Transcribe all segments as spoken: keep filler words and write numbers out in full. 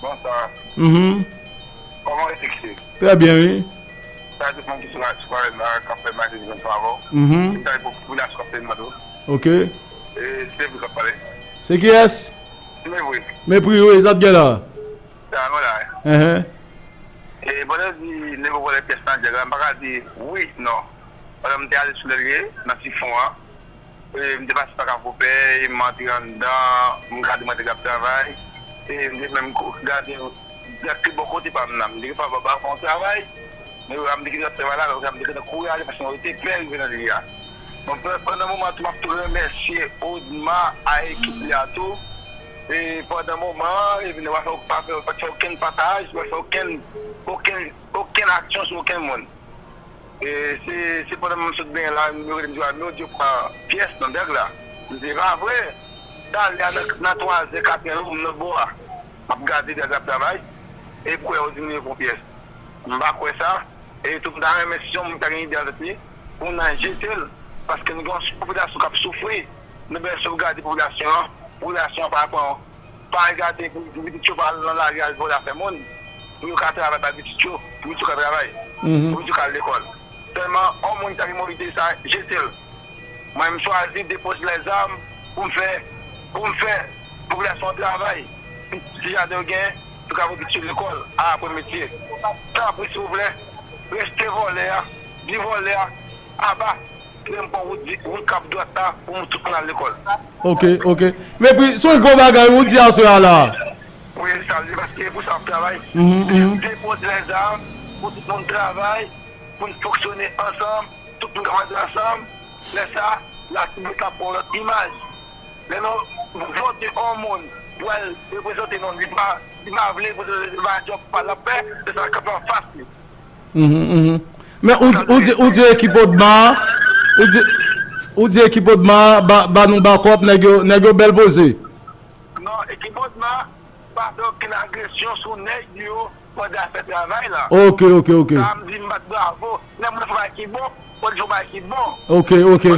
Bonswa. Mhm. Kòman w ye, Sexy? Trè byen, wi. Sa tout moun ki sou la, sou parèt la, k ap fè maten, jwenn fè avè w. Mhm. Ki sa pou popilasyon ap fè mande w. Ok. E, se vre k ap pale. Se kiyès? Mepri. Mepri, wi, sa t gen la? Sa nou la, wi. Ehe. E, pandan yo di nèg yo vòlè pyès nan djòl la, m pa ka di wi, non. Pandan m te ale sou lè l ye, nan Sifon an, e, m te pase pa Kafou Pè, e m antre anndan, m gade mwen te k ap travay, e m te menm ko-, gade, gade tout bò kote pa m nan, m te gen pa bò ba fè yon travay, men yo, m te kite travay la, m te kite kouri ale, paske mwen te pè rive nan li a. Bon, pe-, pandan moman tou, m ap tou remèsye Odma a ekip li a tou. E pandan moman an, epi nou pa fè, pa fè, pa fè okenn pataj, pa fè okenn, okenn, okenn aksyon sou okenn moun. E se, se pandan m sot benyen la, yo rele m di, "Amyo, di yo pran pyès nan dèg la." M di, "Pa vre." Talè a nan, nan twazè, katrè, m nan bò a. M ap gade dèg la ap travay, e pou wè yo di m yo pran pyès. M pa kwè sa, e tou m ta renmen si yon moun ta gen ide an tèt li, pou n al jete l, paske nou gen yon popilasyon k ap soufri, nou bezwen sovgade popilasyon an, popilasyon an pa pran, pa gade pou, pou pitit yo pa al nan lari al vòlè afè moun, pou yo ka travay bay pitit yo, pou pitit yo ka travay, Mhm. pou pitit yo ka al lekòl. Sèlman, yon moun ki ta gen move ide sa, jete l. Mwen, m chwazi depoze lèzam pou m fè, pou m fè popilasyon an travay. Ti jaden yo genyen, pou ka voye pitit yo lekòl, apre metye. Tanpri, silvouplè, rete vòlè a, di vòlè a, aba, kite m pran wout di, wout k ap dwat la, pou m tout moun al lekòl. Ok, ok. Mepri, se yon gwo bagay ou di aswè a la. Wi, sa vle di, paske pou sa ap travay. Mhm, mhm. Depoze lèzam, pou tout moun travay, pou n fonksyone ansanm, tout moun ka mache ansanm, lè sa, Latibonit ap pran yon lòt imaj. Lè nou vote yon moun pou al reprezante nou, li pa, li pa vle reprezante, li pa djòb pa l ap fè, se sa k ap anfas li. Mhm, mhm. Men ou di, ou di, ou di ekip Odma, ou di, ou di ekip Odma, ba, ba nou bakòp, nèg yo, nèg yo bèl poze. Non, ekip Odma pa fè okenn agresyon sou nèg yo pandan afè travay la. Ok, ok, ok. Sa m di, m bat bravo. Lè moun fè bagay ki bon, fò l fè bagay ki bon. Ok, ok.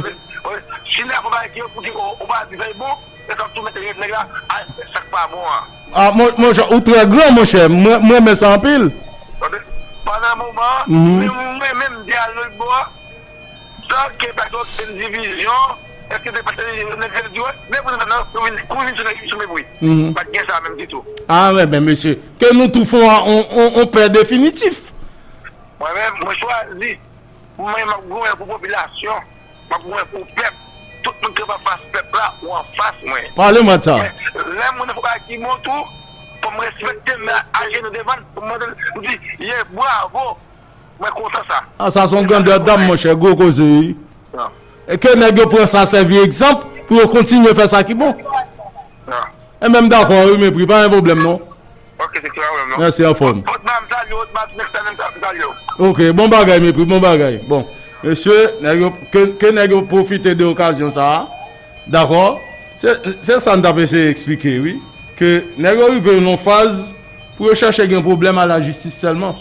Si nèg fè bagay ki bon, ou di, o, ou pa di fè bon, e sa tou mete nèg la al fè sa k pa bon an. Ah, mon, monchè, ou trè gran, monchè. Mwen, mwen renmen sa anpil. Pandan moman, Mhm. men mwen menm, m te al lòt bò, San ke pa gen okenn divizyon, èske te pase nèg yo di, wè, men pou nou nan, pou vin, pou vin sou nèg sou mepri. Mhm. Pa t gen sa menm ditou. Ah, wè, ben, mesye, ke nou tou fè yon, yon, yon pè definitif. Mwen menm, mwen chwazi, mwen, m ap goumen pou popilasyon, m ap goumen pou pèp. Tout moun ki anfas pèp la, ou anfas mwen. Pale mwen de sa. Men, lè moun fè bagay ki bon tou, fò m respekte, m ajenou devan l, pou m mande l, m di, ye, bravo. Mwen kontan sa. Ah, sa se yon grandè dam, monchè, gwo koze, wi. E ke nèg yo pran sa sèvi egzanp pou yo kontinye fè sa ki bon. E men m dakò, wi, Mepri, pa gen pwoblèm, non. Ok, se klè, non. Mèsi, anfòm. Odma, m salye w, Odma, next time, m salye w. Ok, bon bagay, Mepri, bon bagay. Bon, mesye, nèg yo, ke, ke nèg yo pwofite de okazyon sa a. Dakò? Se, se sa n t ap eseye eksplike, wi. Ke nèg yo rive nan yon faz pou yo chèche gen pwoblèm a lajistis sèlman.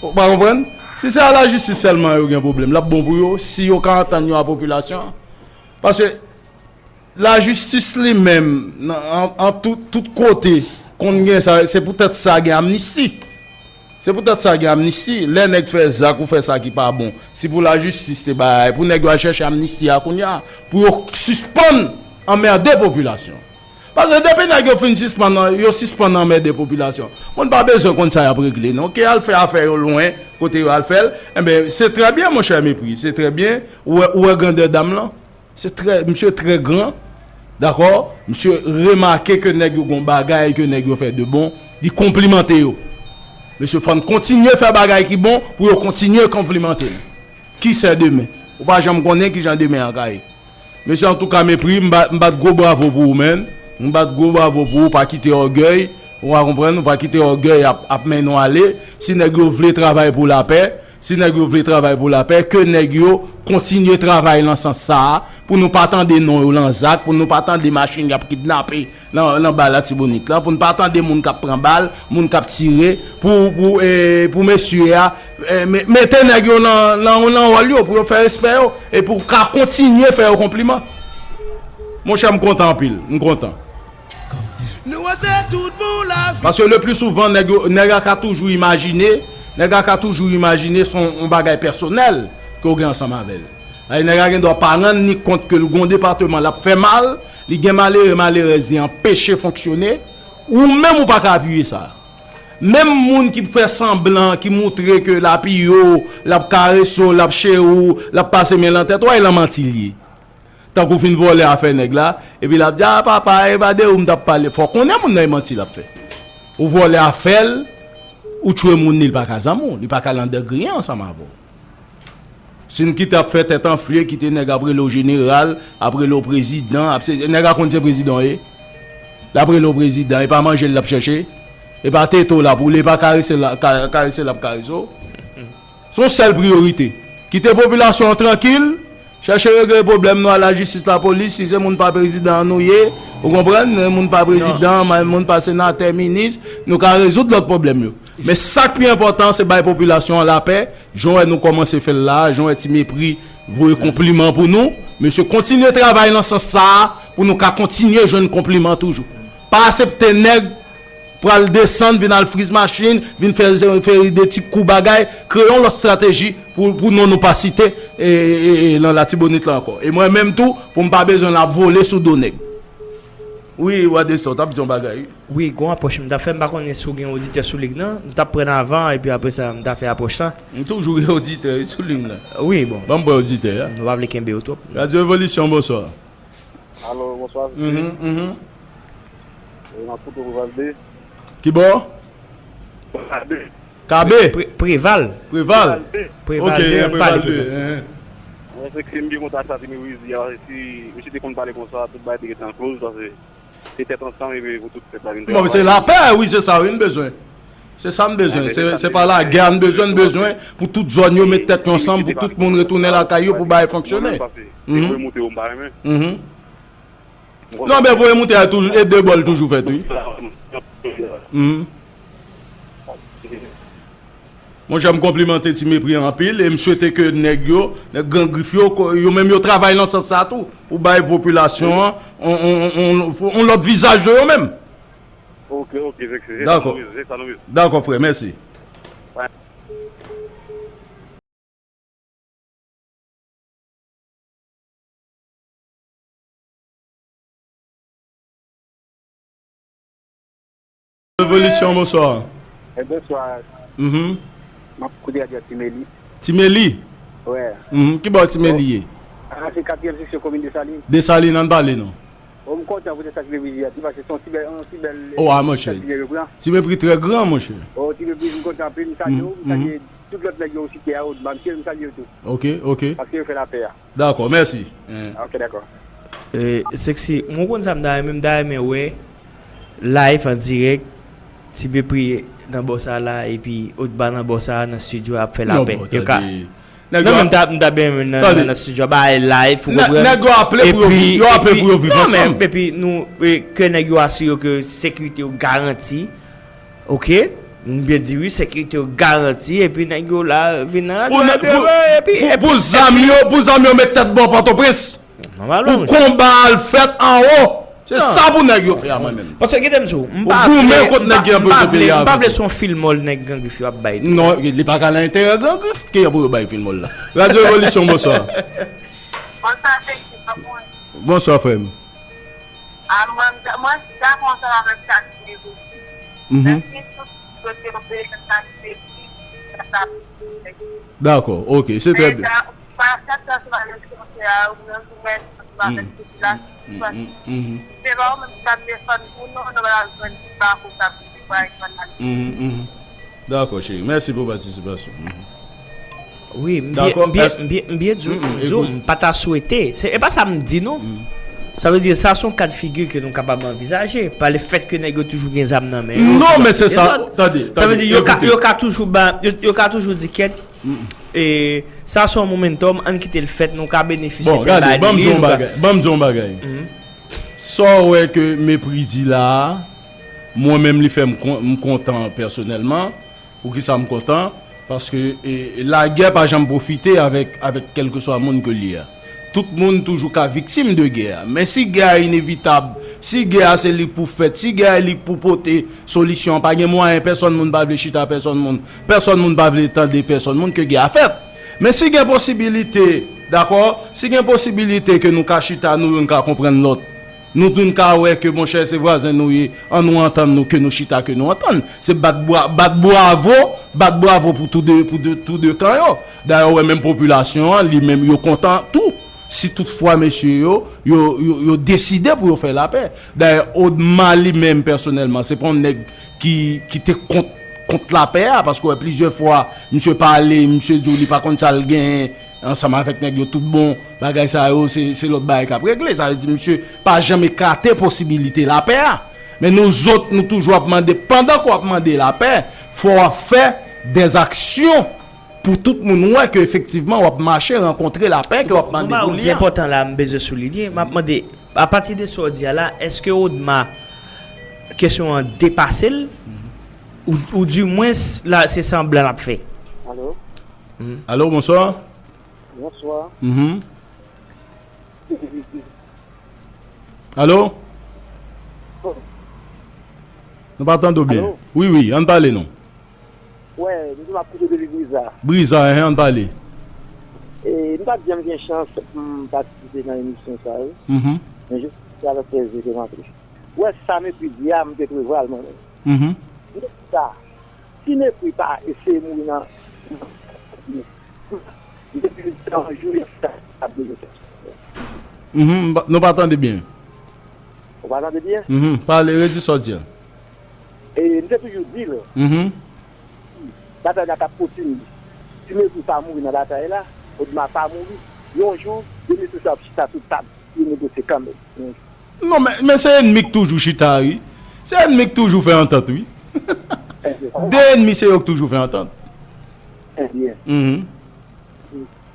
Ou pa konprann? Si se a lajistis sèlman yo gen pwoblèm, l ap bon pou yo, si yo ka antann yo a popilasyon an. Paske lajistis li menm, nan, an, an tout, tout kote, konn gen sa, se poutèt sa gen amnisti. Se poutèt sa gen amnisti. Lè nèg fè zak ou fè sa ki pa bon, si pou lajistis te bay, pou nèg yo al chèche amnisti a kounye a, pou yo sispann anmède popilasyon. Paske depi nèg yo fin sispann, yo sispann anmède popilasyon, moun pa bezwen konn sa y ap regle, non. Ke y al fè afè yo lwen, kote yo al fè l, enben, se trè byen, monchè Mepri, se trè byen, ou wè, ou wè grandè dam lan. Se trè, misye trè gran, dakò? Misye remake ke nèg yo gon bagay ke nèg yo fè de bon, li konplimante yo. Mesye, fò n kontinye fè bagay ki bon pou yo kontinye konplimante nou. Ki sè demen? Ou pa janm konnen ki jan demen an ka ye. Mesye, antouka, Mepri, m ba, m bat gwo bravo pou ou, menn. M bat gwo bravo pou ou, pa kite ògèy, ou pa konprann, ou pa kite ògèy ap, ap mennen w ale. Si nèg yo vle travay pou lapè, Si nèg yo vle travay pou lapè, ke nèg yo kontinye travay nan sans sa a, pou nou pa tande non yo nan zak, pou nou pa tande machin y ap kidnape nan, nan ba Latibonit lan, pou nou pa tande moun k ap pran bal, moun k ap tire, pou, pou, e, pou mesye a, e, me-, mete nèg yo nan, nan, nan wòl yo, pou yo fè respè yo, e pou ka kontinye fè yo konpliman. Monchè, m kontan anpil, m kontan. Nou se tout bon lavi. Paske le pli souvan, nèg yo, nèg la ka toujou imajine, nèg la ka toujou imajine se yon, yon bagay pèsonèl ke w gen ansanm avè l. Ay, nèg la gen dwa pa rann ni kont ke l gon depatman l ap fè mal, li gen malere, malerèz, li anpeche fonksyone, ou menm ou pa ka apiye sa. Menm moun ki fè sanblan, ki moutre ke l apiye w, l ap karese w, l ap cheri w, l ap pase men lan tèt, w, e lan manti l ye. Tankou fin vòlè afè nèg la, epi l ap di, "A papa, e pa de ou m t ap pale." Fò w konnen moun nan e manti l ap fè. Ou vòlè afè l, ou tchwe moun li, li pa ka zanmi w, li pa ka landegriyen ansanm avè w. Si n kite ap fè tèt anfle, kite nèg ap rele w jeneral, ap rele w prezidan, ap se, nèg la konn se prezidan w ye. L ap rele w prezidan, e pa manje l l ap chèche, e pa tete w l ap woule, e pa karese l, ka-, karese l ap karese w. Se yon sèl priyorite. Kite popilasyon an trankil, chèche regle pwoblèm nou a lajistis, lapolis, si se moun pa prezidan an nou ye, ou konprann, moun pa prezidan, ma-, moun pa senatè, minis, nou ka rezoud lòt pwoblèm yo. Men sa k pi enpòtan, se bay popilasyon an lapè, jan w wè nou kòmanse fè l la, jan w wè Ti Mepri voye konpliman pou nou, mesye, kontinye travay nan sans sa a, pou nou ka kontinye jwenn konpliman toujou. Pa aksepte nèg pral desann, vin al friz machin, vin fè, fè de ti kou bagay, kreye yon lòt estrateji pou, pou non nou pa site, e, e, e, nan Latibonit la ankò. E mwen menm tou, pou m pa bezwen ap vole sou do nèg. Wi, Wadestor, t ap di yon bagay, wi. Wi, gon apwòch m ta fè, m pa konnen si w gen oditè sou liy nan. M t ap pran avan, epi apre sa, m ta fè apwòch la. M toujou gen oditè, wi, sou liy la. Wi, bon. Ban m pran oditè a. Nou pa vle kenbe yo twòp. Radyo Revolisyon, bonswa. Alo, bonswa, mesye. Mhm, mhm. E, m ap koute Preval de. Ki bò? Preval de. Kabe? Pre-, Preval. Preval? Preval de. Preval Ok, de, an Preval pale de, Preval. Enhen. Mwen, se ke m byen kontan ak sa Ti Mepri di a, paske si misye te konn pale konsa, tout bagay te gentan close, paske se tèt ansanm epi pou tout pèp la vin travay. Bon, se lapè, wi, se sa, wi, n bezwen. Se sa n bezwen. Se, se pa lagè n bezwen, n bezwen pou tout zòn yo met tèt yo ansanm, pou tout moun retounen lakay yo, pou bagay fonksyone. Mhm. Mhm. Non, men voye moute a toujou, e de bò l toujou fèt, wi. Mhm. Monchè, m konplimante Ti Mepri anpil, e m swete ke nèg yo, nèg Gran Grif yo, ko-, yo menm yo travay nan sans sa tou, pou bay popilasyon an on, on, on, on, on lòt vizaj de yo menm. Ok, ok, se, se sa nou bezwen, se sa nou bezwen. Dakò, frè, mèsi. Revolisyon, bonswa. E, bonswa. Mhm. M ap koute radyo Ti Meli. Ti Meli? Wè. Mhm. Ki bò Ti Meli ye? A, se katriyèm seksyon komin Desalin. Desalin, ann pale non. O, m kontan pou de sa ki vle vini a, paske se yon ti bèl, yon ti bèl, o, a, monchè. Ti Mepri trè gran, monchè. O, Ti Mepri, m kontan anpil, m salye w, m salye tout lòt nèg yo osi ki a Odma, m salye yo tou. Ok, ok. Paske yo fè lapè a. Dakò, mèsi. Ok, dakò. E, Sexy, mwen konn sa m ta renmen, m ta renmen wè live an dirèk, Ti Mepri nan bò sa la, epi Odma nan bò sa, nan studio ap fè lapè. Yo ka, non, men m ta, m ta byen nan, nan, nan studio, ba live, ou konprann? Nèg yo aple pou yo viv, yo aple pou yo viv ansanm. Epi, non, men, epi nou, e, ke nèg yo asire yo ke sekirite yo garanti. Ok? M byen di wi, sekirite yo garanti, epi nèg yo la, vin nan radyo, epi, epi, pou zam yo, pou zam yo met tèt bò Pòtoprens. Pou konba al fèt anwo. Se sa pou nèg yo fè a mwen menm. Paske kite m di w, m pa vle, m pa, m pa vle, m pa vle se yon filmòl nèg Gran Grif yo ap bay tou. Non, li pa ka nan enterè Gran Grif, ki jan pou yo bay filmòl la. Radyo Revolisyon, bonswa. Bonswa, Sexy, kòman w ye? Bonswa, frè m. A, mwen, mwen dakò ansanm avèk sa ki vle di. Mhm. Mèsi tout kote w vle sa ki vle di. Dakò, ok, se trè byen. Mhm. Mhm, mhm, mhm. Mhm, mhm. Dakò, cheri. Mèsi pou patisipasyon. Mhm. Wi, m byen, m byen, m byen, m byen di w, m di w, m pa ta swete. Se, e pa sa m di non. Sa vle di, sa se yon ka de figi ke nou kapab anvizaje, pa le fèt ke nèg yo toujou gen zam nan men yo. Non, men se sa, tande, tande, sa vle di, yo ka, yo ka toujou ba, yo, yo ka toujou di kèt, e, sa se yon momentum, ann kite l fèt, nou ka benefisye tèt la. Bon, gade, ban m di w yon bagay, ban m di w yon bagay. Sa w wè ke Mepri di la a, mwen menm li fè m kon-, m kontan pèsonèlman. Poukisa m kontan? Paske, e, lagè pa janm pwofite avèk, avèk kèlkeswa moun ke l ye a. Tout moun toujou ka viktim de gè a. Men si gè a inevitab, Si gè a se li k pou fèt, si gè a li k pou pote solisyon an, pa gen mwayen pèsonn moun pa vle chita pèsonn moun, pèsonn moun pa vle tande pèsonn moun, ke gè a fèt. Men si gen posibilite, dakò, si gen posibilite ke nou ka chita, nou youn ka konprann lòt, nou youn ka wè ke, monchè, se vwazen nou ye, an nou antann nou, ke nou chita, ke nou antann. Se bat bwa, bat bwavo, bat bwavo pou tou de, pou de, tou de kan yo. Dayè, ou wè menm popilasyon an, li menm, yo kontan tou. Si toutfwa mesye yo, yo, yo, yo deside pou yo fè lapè. Dayè, Odma li menm pèsonèlman, se pa yon nèg ki, ki te kont, kont lapè a, paske w wè plizyè fwa, misye pale, misye di w li pa konn sa l genyen ansanm avèk nèg yo tout bon, bagay sa yo, se, se lòt bagay k ap regle. Sa vle di, misye pa janm ekate posibilite lapè a. Men nou zòt, nou toujou ap mande, pandan ke w ap mande lapè, fò w ap fè dèzaksyon pou tout moun wè ke efektivman w ap mache rankontre lapè ke w ap mande kounye a. Yon bagay enpòtan la, m bezwen soulinye. M ap mande, apati de sa w di a la, èske Odma, kesyon an depase l? Ou, ou dimwens, la, se sanblan l ap fè? Alo? Alo, bonswa. Bonswa. Mhm. Alo? Nou pa tande w byen. Alo? Wi, wi, ann pale non. Wè, m di m ap koute depi Briza. Briza, enhen, ann pale. E, m pa t janm gen chans pou m patisipe nan emisyon sa yo. Mhm. Men jodi a, lòt Tèzde te rantre. Wè, sa Mepri di a, m te prevwa l mwen menm. Mhm. M te di sa, si Mepri pa eseye mouri nan, nan, depi nan jou, y ap, y ap bezwen fè. Mhm, m pa, nou pa tande byen. Ou pa tande byen? Mhm, pale, redi sa w di a. E m te toujou di l, mhm, batay la t ap kontinye. Si Mepri pa mouri nan batay la, Odma pa mouri, yon jou, de Mepri sa ap chita sou tab pou yo negosye kanmenm. Non, men, men se ènmi k toujou chita, wi. Se ènmi k toujou fè antant, wi. De ènmi, se yo k toujou fè antant. Ebyen. Mhm.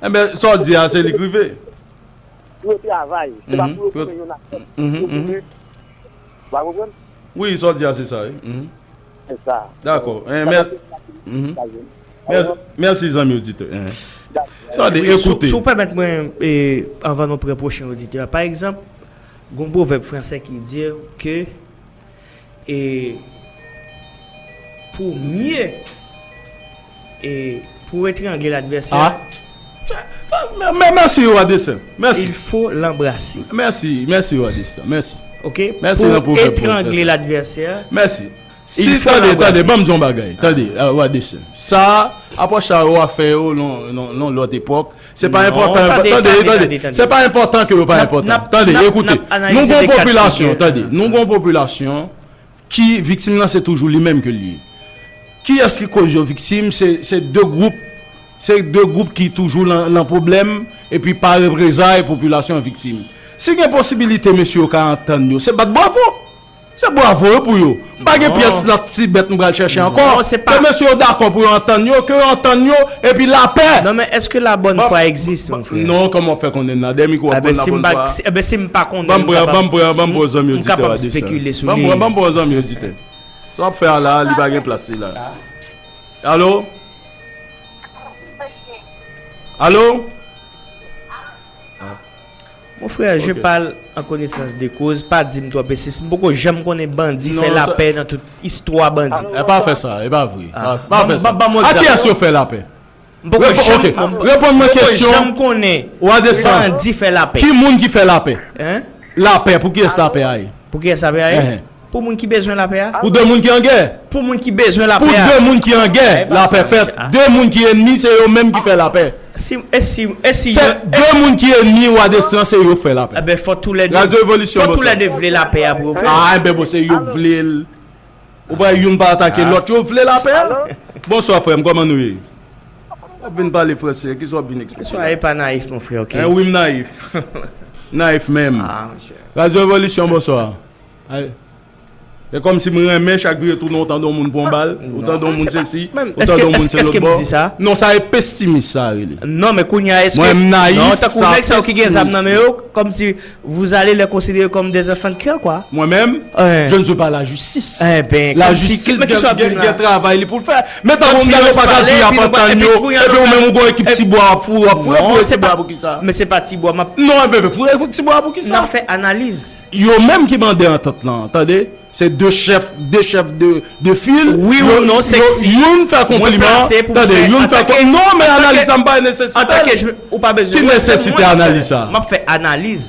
Enben, sa w di a, se li k rive. Pou yo travay. Se pa pou yo goumen youn ak lòt. Mhm, mhm. Ou pa konprann? Wi, sa w di a, se sa, wi. Mhm. Se sa. Dakò. Eh, mè-, mhm. Mè-, mèsi, zanmi oditè. Eh. Tande, wi, si, ekoute. Si w pèmèt mwen, eh, anvan nou pran pwochen oditè, pa egzanp, gon pwovèb fransè ki di ke, eh, pour mieux, eh, pour étrangler l'adversaire, ah. Mè-, mè-, mèsi, Wa Desan. Mèsi. Il faut l'embrasser. Mèsi, mèsi, Wa Desan. Mèsi. Ok? Mèsi pou nan pwovèb fransè. Étrangler l'adversaire, mèsi. Si, tande, tande, ban m di yon bagay. Tande, ah, Wa Desan. Sa, apwòch sa yo w ap fè yo nan, nan, nan lòt epòk. Se pa enpòtan, tande, tande, tande. Se pa enpòtan ke yo pa enpòtan. Tande, ekoute. Nou gon popilasyon, tande. Nou gon popilasyon ki viktim nan se toujou li menm ke l ye. Kiyès ki koz yo viktim? Se, se de gwoup, se de gwoup ki toujou nan, nan pwoblèm, epi pa reprezay popilasyon an viktim. Si gen posibilite mesye yo ka antann yo, se bat bwavo. Se bwavo wi pou yo. M pa gen pyès lòt ti bèt m pral chèche ankò. Ke mesye yo dakò pou yo antann yo, ke yo antann yo, epi lapè. Non, men èske la bonne foi existe, mon frère? Non, kòman w ap fè konnen la? Dèyè mikwo w ap pran la bonne foi. Enben, si m pa konnen, ban m pran, ban m pran, ban m pran zanmi oditè a desann. Ban m pran, ban m pran zanmi oditè. Sa w ap fè a la, li pa gen plas li la. Alo? Alo? Mon frère, je parle en connaissance de cause, pa di m twò pesis. M poko janm konnen bandi fè lapè nan tout istwa bandi. E pa fè sa, e pa vre. Pa, pa fè sa. A kiyès yo fè lapè? M poko janm, ok, reponn mwen kesyon. Wa Desan, bandi fè lapè. Ki moun ki fè lapè? Lapè, pou kiyès lapè a ye? Pou kiyès lapè a ye? Pou moun ki bezwen lapè a. Pou de moun ki an gè. Pou moun ki bezwen lapè a. Pou de moun ki an gè, lapè fèt. De moun ki ènmi, se yo menm ki fè lapè. Si, e si, e si se de moun ki ènmi Wa Desan, se yo k fè lapè. Enben, fò toulède, Radyo Evolisyon, fò toulède vle lapè a pou yo fè. Ah, enben, bon, se yo k vle l. Ou pa youn pa atake lòt, yo vle lapè a. Bonswa, frè m, kòman nou ye? W ap vin pale fransè, kisa w ap vin eksplike la? Soyez pas naïf, mon frère, ok? Eh, wi, m nayif. Nayif menm. Ah, monchè. Radyo Evolisyon, bonswa. Ay. E kòmsi m renmen chak vire tounen ou tande yon moun pran bal, ou tande yon moun sesi, ou tande yon moun se lòt bò. Non, sa e pestimis sa rele. Non, men kounye a, èske... Mwen, m nayif, non, tankou sa nèg sa yo ki gen zam nan men yo, kòmsi vous allez les considérer comme des enfants de cœur, quoi. Mwen menm, je ne suis pas la justice. La justice gen, gen, gen travay li pou l fè. Men tankou m gade, yo pa ka di y ap antann yo, epi ou menm ou gon ekip tibwa w ap foure, w ap foure, foure tibwa pou kisa? Men se pa tibwa m ap... Non, men foure tibwa pou kisa? N ap fè analiz. Yo menm ki mande antant lan, tande? Se de chèf, de chèf de, de fil. Wi ou non, Sexy. Youn fè konpliman. Tande, youn fè kon... Non, men analiz sa m pa nesesite. Antanke, ou pa bezwen. Ki nesesite analiz sa? M ap fè analiz.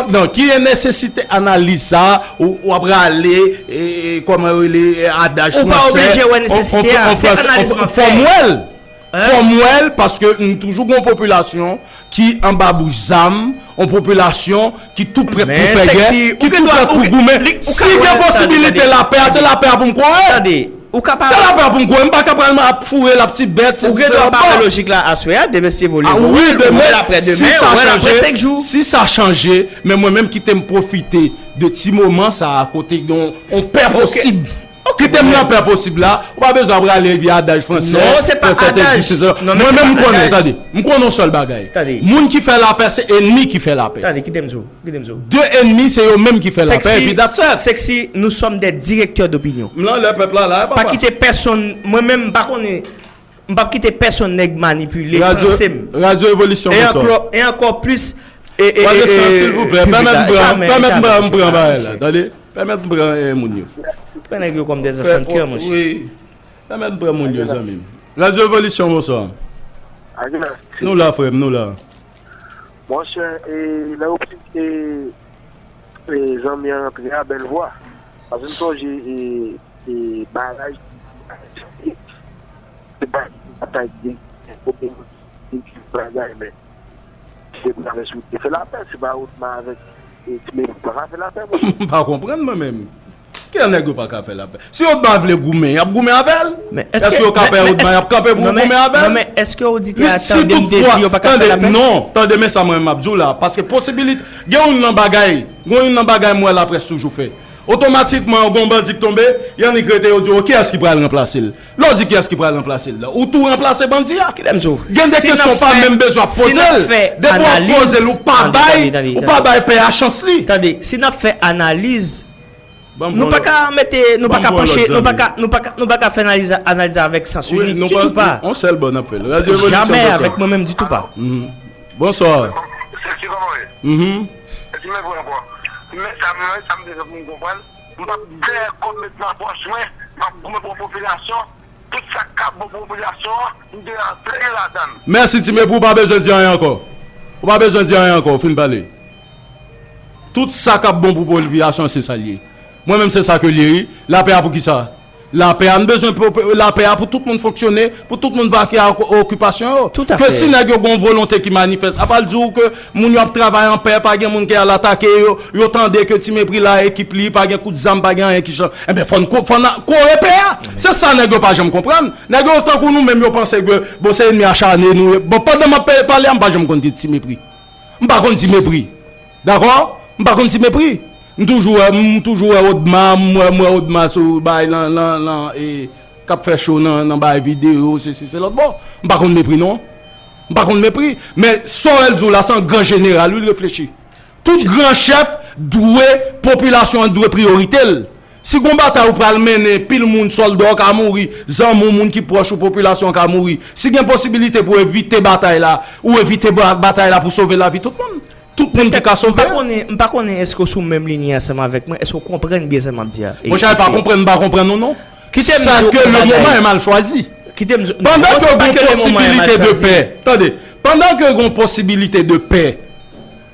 Non, ki nesesite analiz sa? Ou, w ap rale, e, e, kòman yo rele, e, adaj fransè. Ou pa oblije wè nesesite a. Se analiz m ap fè. Fò m wè l. Fò m wè l, paske n toujou gon popilasyon ki anba bouch zam, yon popilasyon ki tou prèt pou fè gè, ki tou prèt pou goumen. Si gen posibilite lapè a, se lapè a pou m kore. Se lapè a pou m kore. M pa ka pral ap foure l ap ti bèt, se si se lòt bò. Ou gen dwa pa wè lojik la aswè a, demen si Dye vle. Wi, demen, si sa chanje, si sa chanje, men mwen menm kite m pwofite de ti moman sa a kote gen yon, yon pè posib. Kite m nan pè posib la, ou pa bezwen ap rale vye adaj fransè, fransè te di se sa. Mwen menm m konnen, tande, m konnen yon sèl bagay. Moun ki fè lapè, se enmi ki fè lapè. Tande, kite m di w, kite m di w. De enmi, se yo menm ki fè lapè, epi that's it. Sexy, nous sommes des directeurs d'opinion. M nan lè pèp la, la, papa. Pa kite pèsonn, mwen menm, m pa konnen, m p ap kite pèsonn nèg manipile panse m. Radyo Evolisyon, bonswa. E ankò plis, e, e, e, silvouplè, pèmèt m pran, pèmèt m pran bagay la, tande. Pèmèt m pran, eh, moun yo. Pran nèg yo kòm des enfants de cœur, monchè. Wi. Pèmèt m pran moun yo, zanmi m. Radyo Evolisyon, bonswa. Nou la, frè m, nou la. Monchè, e, lè ou plis, e, e, zanmi an rantre a, bèl vwa. Paske m sonje, e, e, baraj, se pa, batay de, kote, bagay, men, se travèse ou te fè lapè, se pa Odma avèk, e, Ti Mepri pa ka fè lapè, monchè. M pa konprann, mwen menm. Kiyès nèg yo pa ka fè lapè? Si Odma vle goumen, y ap goumen avè l. Èske yo ka pè Odma, y ap kanpe pou yo goumen avè l? Non, men èske oditè a tande m te di yo pa ka fè lapè? Non, tande, men sa mwen m ap di w la, paske posibilite, gen youn nan bagay, gen youn nan bagay m wè laprès toujou fè. Otomatikman, gon bandi k tonbe, y annik rete, yo di w, kiyès ki pral ranplase l? Lè w di kiyès ki pral ranplase l la, ou tou ranplase bandi a. Gen de kesyon w pa menm bezwen ap poze l. Depi w ap poze l, ou pa bay, ou pa bay pè a chans li. Tande, si n ap fè analiz, nou pa ka mete, nou pa ka panche, nou pa ka, nou pa ka, nou pa ka fè analiz, analiz avèk sans inik, ditou pa. Yon sèl bò n ap fè l. Radyo Evolisyon, bonswa. Jamè avèk mwen menm, ditou pa. Bonswa. Sexy, kòman w ye? Mhm. Sexy, men vre ankò. Men sa, men sa m bezwen pou m konprann. M p ap dèyè kòb met nan pòch mwen, m ap goumen pou popilasyon. Tout sa k ap bon pou popilasyon an, m deja antre ladan l. Mèsi, Ti Mepri, ou pa bezwen di anyen ankò. Ou pa bezwen di anyen ankò, ou fin pale. Tout sa k ap bon pou popilasyon an, se sa l ye. Mwen menm, se sa ke l ye, wi. Lapè a pou kisa? Lapè a, n bezwen lapè a pou tout moun fonksyone, pou tout moun vake ak okipasyon yo. Ke si nèg yo gen yon volonte ki manifès, apa l di w ke moun yo ap travay an pè, pa gen moun ki al atake yo, yo tande ke Ti Mepri la, ekip li, pa gen kout zam, pa gen anyen ki chan. Enben, fò n ko-, fò n kore pè a. Se sa nèg yo pa janm konprann. Nèg yo tankou nou menm, yo panse ke, bon, se enmi acharne nou ye. Bon, pandan m ap pe-, pale a, m pa janm konn Ti Mepri. M pa konn Ti Mepri. Dakò? M pa konn Ti Mepri. M toujou wè, m toujou wè Odma, m wè, m wè Odma sou bay lan, lan, lan, e, k ap fè cho nan, nan bay videyo, se, se, se lòt bò. M pa konn Mepri, non. M pa konn Mepri. Men sa w wè l di w la, se yon gran jeneral, wi, l reflechi. Tout gran chèf dwe, popilasyon an dwe priyorite l. Si gon batay ou pral mennen, pil moun, sòlda w ka mouri, zanmi w, moun ki pwòch ou, popilasyon an ka mouri. Si gen posibilite pou evite batay la, ou evite ba-, batay la pou sove lavi tout moun. Tout moun ki ka sove. M pa konnen, m pa konnen èske w sou menm liy ansanm avèk mwen, èske w konprann byen sa m ap di a? Monchè, pa konprann, m pa konprann ou non. Kite m di w yon bagay. Pandan ke gon posibilite de pè, tande, pandan ke gon posibilite de pè,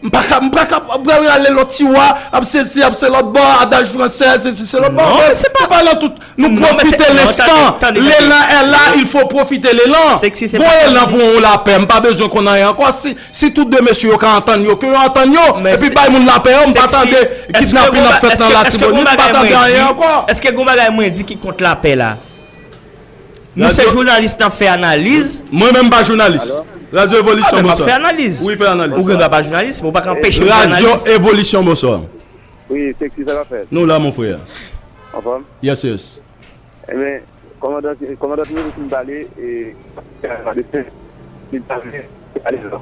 m pa ka, m pa ka pral rale lòt ti wa, ap se si, ap se lòt bò, adaj fransè, se si, se lòt bò. Non, men se pa, se pa nan tout, nou pwofite lenstan. L'élan est là, il faut profiter l'élan. Gon elan pou yon lapè, m pa bezwen konn anyen ankò. Si, si tout de mesye yo ka antann yo, ke yo antann yo, epi bay moun lapè yo, m pa tande kidnapin ap fèt nan Latibonit, m pa tande anyen ankò. Èske gon bagay mwen di ki kont lapè la? Nou se jounalis, n ap fè analiz. Mwen menm pa jounalis. Radyo Evolisyon, bonswa. Wi, fè analiz. Ou gen dwa pa jounalis, men ou pa ka anpeche m fè analiz. Radyo Evolisyon, bonswa. Wi, Sexy, sa k ap fèt? Nou la, mon frè. Anfòm? Yes, yes. Ebyen, kòmandan, kòmandan Timoun fin pale, e, li pale lò.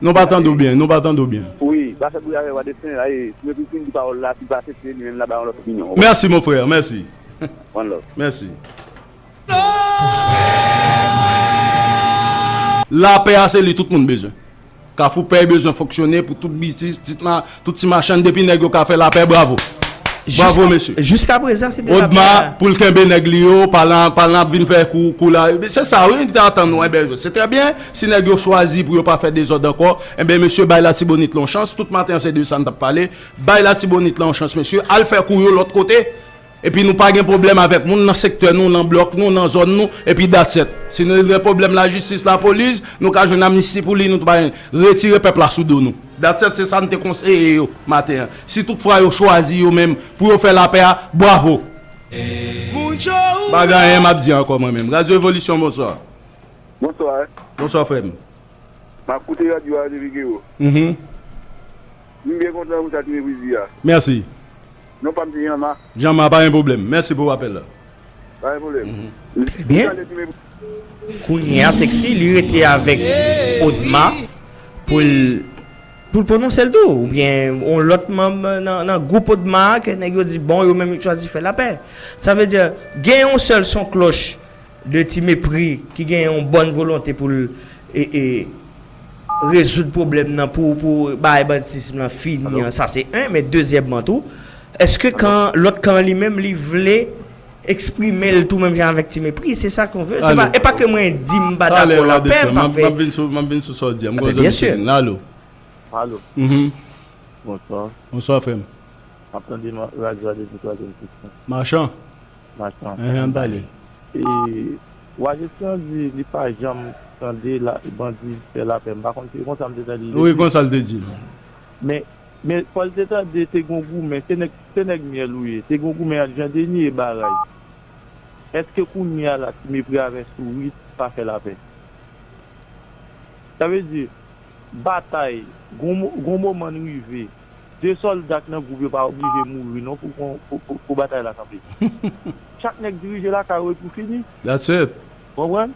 Nou pa tande w byen, nou pa tande w byen. Wi, pa fè bri avè Wadesten, aye, si yo fin di pawòl la, si pa aksepte, li menm la ba yon lòt opinyon. Mèsi, mon frè, mèsi. One love. Mèsi. Lapè a, se li tout moun bezwen. Kafou Pèy bezwen fonksyone pou tout bitis, tit ma, tout ti machann, depi nèg yo ka fè lapè, bravo. Bravo, mesye. Jiska prezan, se te lapè. Odma, pou l kenbe nèg li yo, pa lan, pa lan ap vin fè kou, kou la. Se sa, wi, li te atann nou, enben, se trè byen. Si nèg yo chwazi pou yo pa fè dezòd ankò, enben, mesye, bay Latibonit la yon chans. Tout maten an, se de sa n t ap pale. Bay Latibonit la yon chans, mesye. Al fè kou yo lòt kote. Epi nou pa gen pwoblèm avèk moun nan sektè nou, nan blòk nou, nan zòn nou, epi that's it. Si nou gen pwoblèm lajistis, lapolis, nou ka jwenn amnisti pou li, nou pa retire pèp la sou do nou. That's it, se sa n te konseye yo maten an. Si toutfwa yo chwazi yo menm pou yo fè lapè a, bravo! Pa gen anyen m ap di ankò mwen menm. Radyo Evolisyon, bonswa. Bonswa. Bonswa, frè m. M ap koute radyo a depi Gewo. Mhm. M byen kontan pou sa Ti Mepri di a. Mèsi. Non pa m se Janma. Janma, pa gen pwoblèm. Mèsi pou apèl la. Pa gen pwoblèm. Mhm. Trè byen. Kounye a, Sexy, li rete avèk Odma pou l, pou l pwononse l tou. Oubyen yon lòt manm nan, nan gwoup Odma ke nèg yo di, bon, yo menm yo chwazi fè lapè. Sa vle di, gen yon sèl son klòch de Ti Mepri ki gen yon bòn volonte pou l, e, e, rezoud pwoblèm nan, pou, pou bagay banditism lan fini an, sa se en, men dezyèmman tou, èske kan, lòt kan an li menm, li vle eksprime l tou menm jan avèk Ti Mepri? Se sa ke nou vle. Se pa, e pa ke mwen di m pa dakò lapè, m pa fè. M ap vin sou, m ap vin sou sa w di a. M gon zanmi ki vin la, alo. Alo. Mhm. Bonswa. Bonswa, frè m. M ap tande ma-, radyo a depi twazyèm seksyon. Machan. Machan. Enhen, ann pale. E, Wadesten di li pa janm tande la, bandi fè lapè. M pa konn si se konsa m te tande li te di. Wi, konsa l te di. Men, men fò l te tande te gon goumen, se nèg, se nèg myèl ou ye. Te gon goumen ant Jan Deni e Baray. Èske kounye a la Ti Mepri avè Sourit pa fè lapè? Sa vle di, batay, gon mo-, gon moman n rive, de sòlda k nan gwoup yo pa oblije mouri non pou, pou, pou, pou, pou batay la kanpe. Chak nèg dirije lakay ou epi w fini. That's it. Konprann?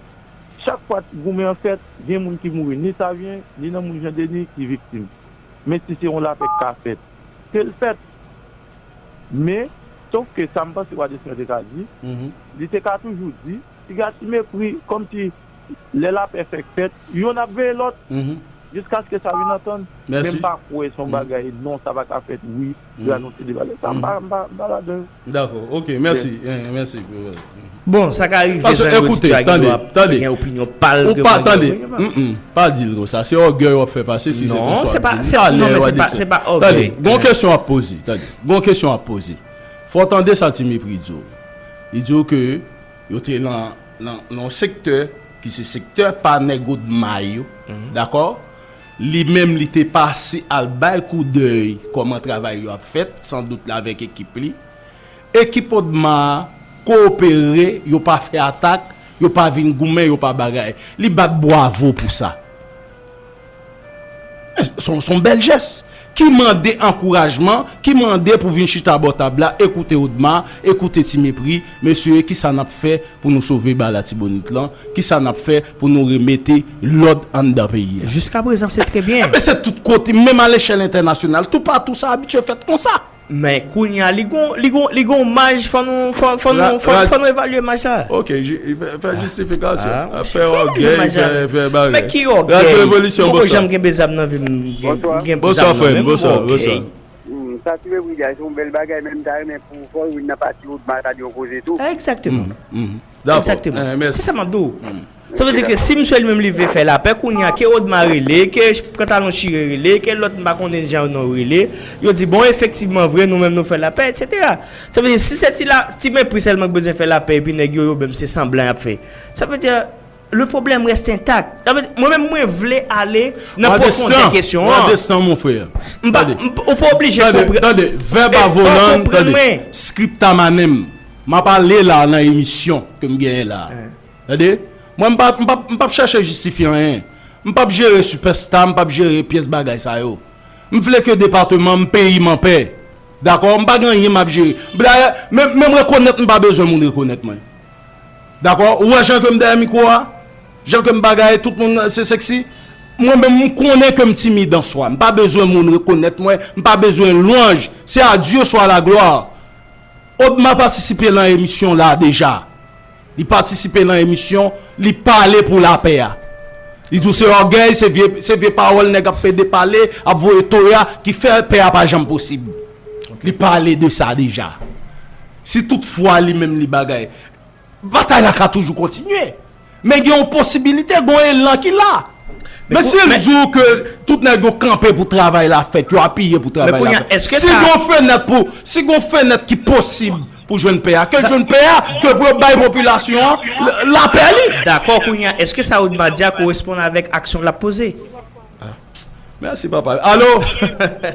Chak fwa goumen an fèt, gen moun ki mouri, ni Savyen, ni nan moun Jan Deni ki viktim. Men si se yon lapè k ka fèt, ke l fèt. Men, sòf ke sa m panse Wadesten te ka di, li te ka toujou di, piga Ti Mepri, kòmsi lè lapè fèk fèt, yonn ap veye lòt, jiskaske sa vin antann. Men m pa kwè se yon bagay, non, sa pa ka fèt, wi, yo anonse de bagay. Sa, m pa, m pa, m pa ladan yo. Dakò, oke, mèsi, eh, mèsi. Bon, sa ka rive, paske, ekoute, tande, tande. Ou pa, tande, mm, mm, pa di l konsa, se ògèy w ap fè pase, si se konsa w ap di l. Talè, w a di sa. Tande, gon kesyon w ap poze, tande, gon kesyon w ap poze. Fò w tande sa Ti Mepri di w. Li di w ke yo te nan, nan, nan yon sektè ki se sektè pa nèg Odma yo, dakò? Li menm, li te pase al bay koudèy kòman travay yo ap fèt, sandout la avèk ekip li. Ekip Odma a kowopere, yo pa fè atak, yo pa vin goumen, yo pa bagay. Li bat bwavo pou sa. Se yon, se yon bèl jès. Ki mande ankourajman, ki mande pou vin chita bò tab la, ekoute Odma, ekoute Ti Mepri, mesye, kisa n ap fè pou nou sove ba Latibonit lan? Kisa n ap fè pou nou remete lòd anndan peyi a? Jiska prezan, se trè byen. Enben, se tout kote, menm a lechèl entènasyonal, toupatou sa abitye fèt konsa. Men kounye a, li gon, li gon, li gon maj, fò nou, fò, fò nou, fò, fò nou evalye maj la. Oke, fè, fè jistifikasyon. Fè ògèy, fè, fè bagay. Men ki ògèy? Radyo Revolisyon, bonswa. Mwen poko janm kenbe zam nan vi m, gen, gen zam nan men m, bonswa, frè m, bonswa. Hmm, sa Ti Mepri di a, se yon bèl bagay, men m ta renmen pou fò youn nan pati Odma ta di yon koze tou. Egzakteman. Dakò. Egzakteman. Eh, mèsi. Se sa m ap di w. Sa vle di ke si misye li menm li vle fè lapè, kounye a, ke Odma rele, ke Pantalon Chire rele, ke lòt m pa konnen jan non rele, yo di, bon, efektivman vre, nou menm nou fè lapè, etsetera. Sa vle di, si se ti la, Ti Mepri sèlman k bezwen fè lapè, epi nèg yo, yo menm se sanblan y ap fè. Sa vle di, le problème reste intact. Sa vle di, mwen menm, mwen vle ale nan pwofondè kesyon an. Radestan, mon frè. M pa, m, ou pa oblije konprann. Tande, tande, verba volant, tande, scripta manent. M ap ale la nan emisyon ke m genyen la. Tande? Mwen, m p ap, m p ap, m p ap chèche jistifye anyen. M p ap jere sipèsta, m p ap jere pyès bagay sa yo. M vle ke depatman m, peyi m anpè. Dakò? M pa gen anyen m ap jere. Dayè, menm, menm rekonèt, m pa bezwen moun rekonèt mwen. Dakò? Ou wè jan ke m dèyè mikwo a? Jan ke m bagay, tout moun se sexy? Mwen menm, m konnen ke m timid an swa. M pa bezwen moun rekonèt mwen. M pa bezwen lwanj. C'est à Dieu soit la gloire. Odma patisipe lan emisyon la deja. Li patisipe lan emisyon, li pale pou lapè a. Li di w se ògèy, se vye, se vye pawòl nèg ap pede pale, ap voye toya, ki fè pè a pa janm posib. Li pale de sa deja. Si toutfwa li menm li bagay, batay la ka toujou kontinye. Men gen yon posibilite, gen yon elan ki la. Men si l di w ke tout nèg yo kanpe pou travay la fèt, yo apiye pou travay la fèt. Si gen yon fenèt pou, si gen yon fenèt ki posib pou jwenn pè a, ke l jwenn pè a, ke pou yo bay popilasyon an l-, lapè li. Dakò, kounye a, èske sa Odma di a koresponn avèk aksyon l ap poze? Mèsi, papa. Alo?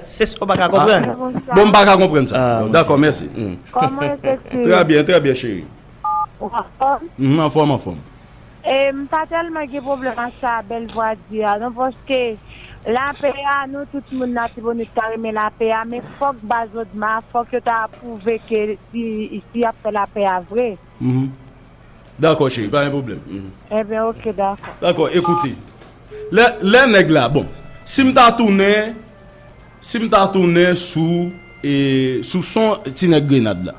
Se sa w pa ka konprann. Bon, m pa ka konprann sa. Dakò, mèsi. Kòman e, sexy? Trè byen, trè byen, cheri. Ou anfòm? M anfòm, anfòm. E m pa tèlman gen pwoblèm ak sa Bèlvwa di a, non, paske lapè a, nou tout moun Latibonit ta renmen lapè a, men fòk baz Odma, fòk yo ta pwouve ke si, si y ap fè lapè a vre. Dakò, cheri, pa gen pwoblèm. Ebyen, oke, dakò. Dakò, ekoute. Lè, lè nèg la, bon, si m ta tounen, si m ta tounen sou, e, sou son ti nèg Grenad la,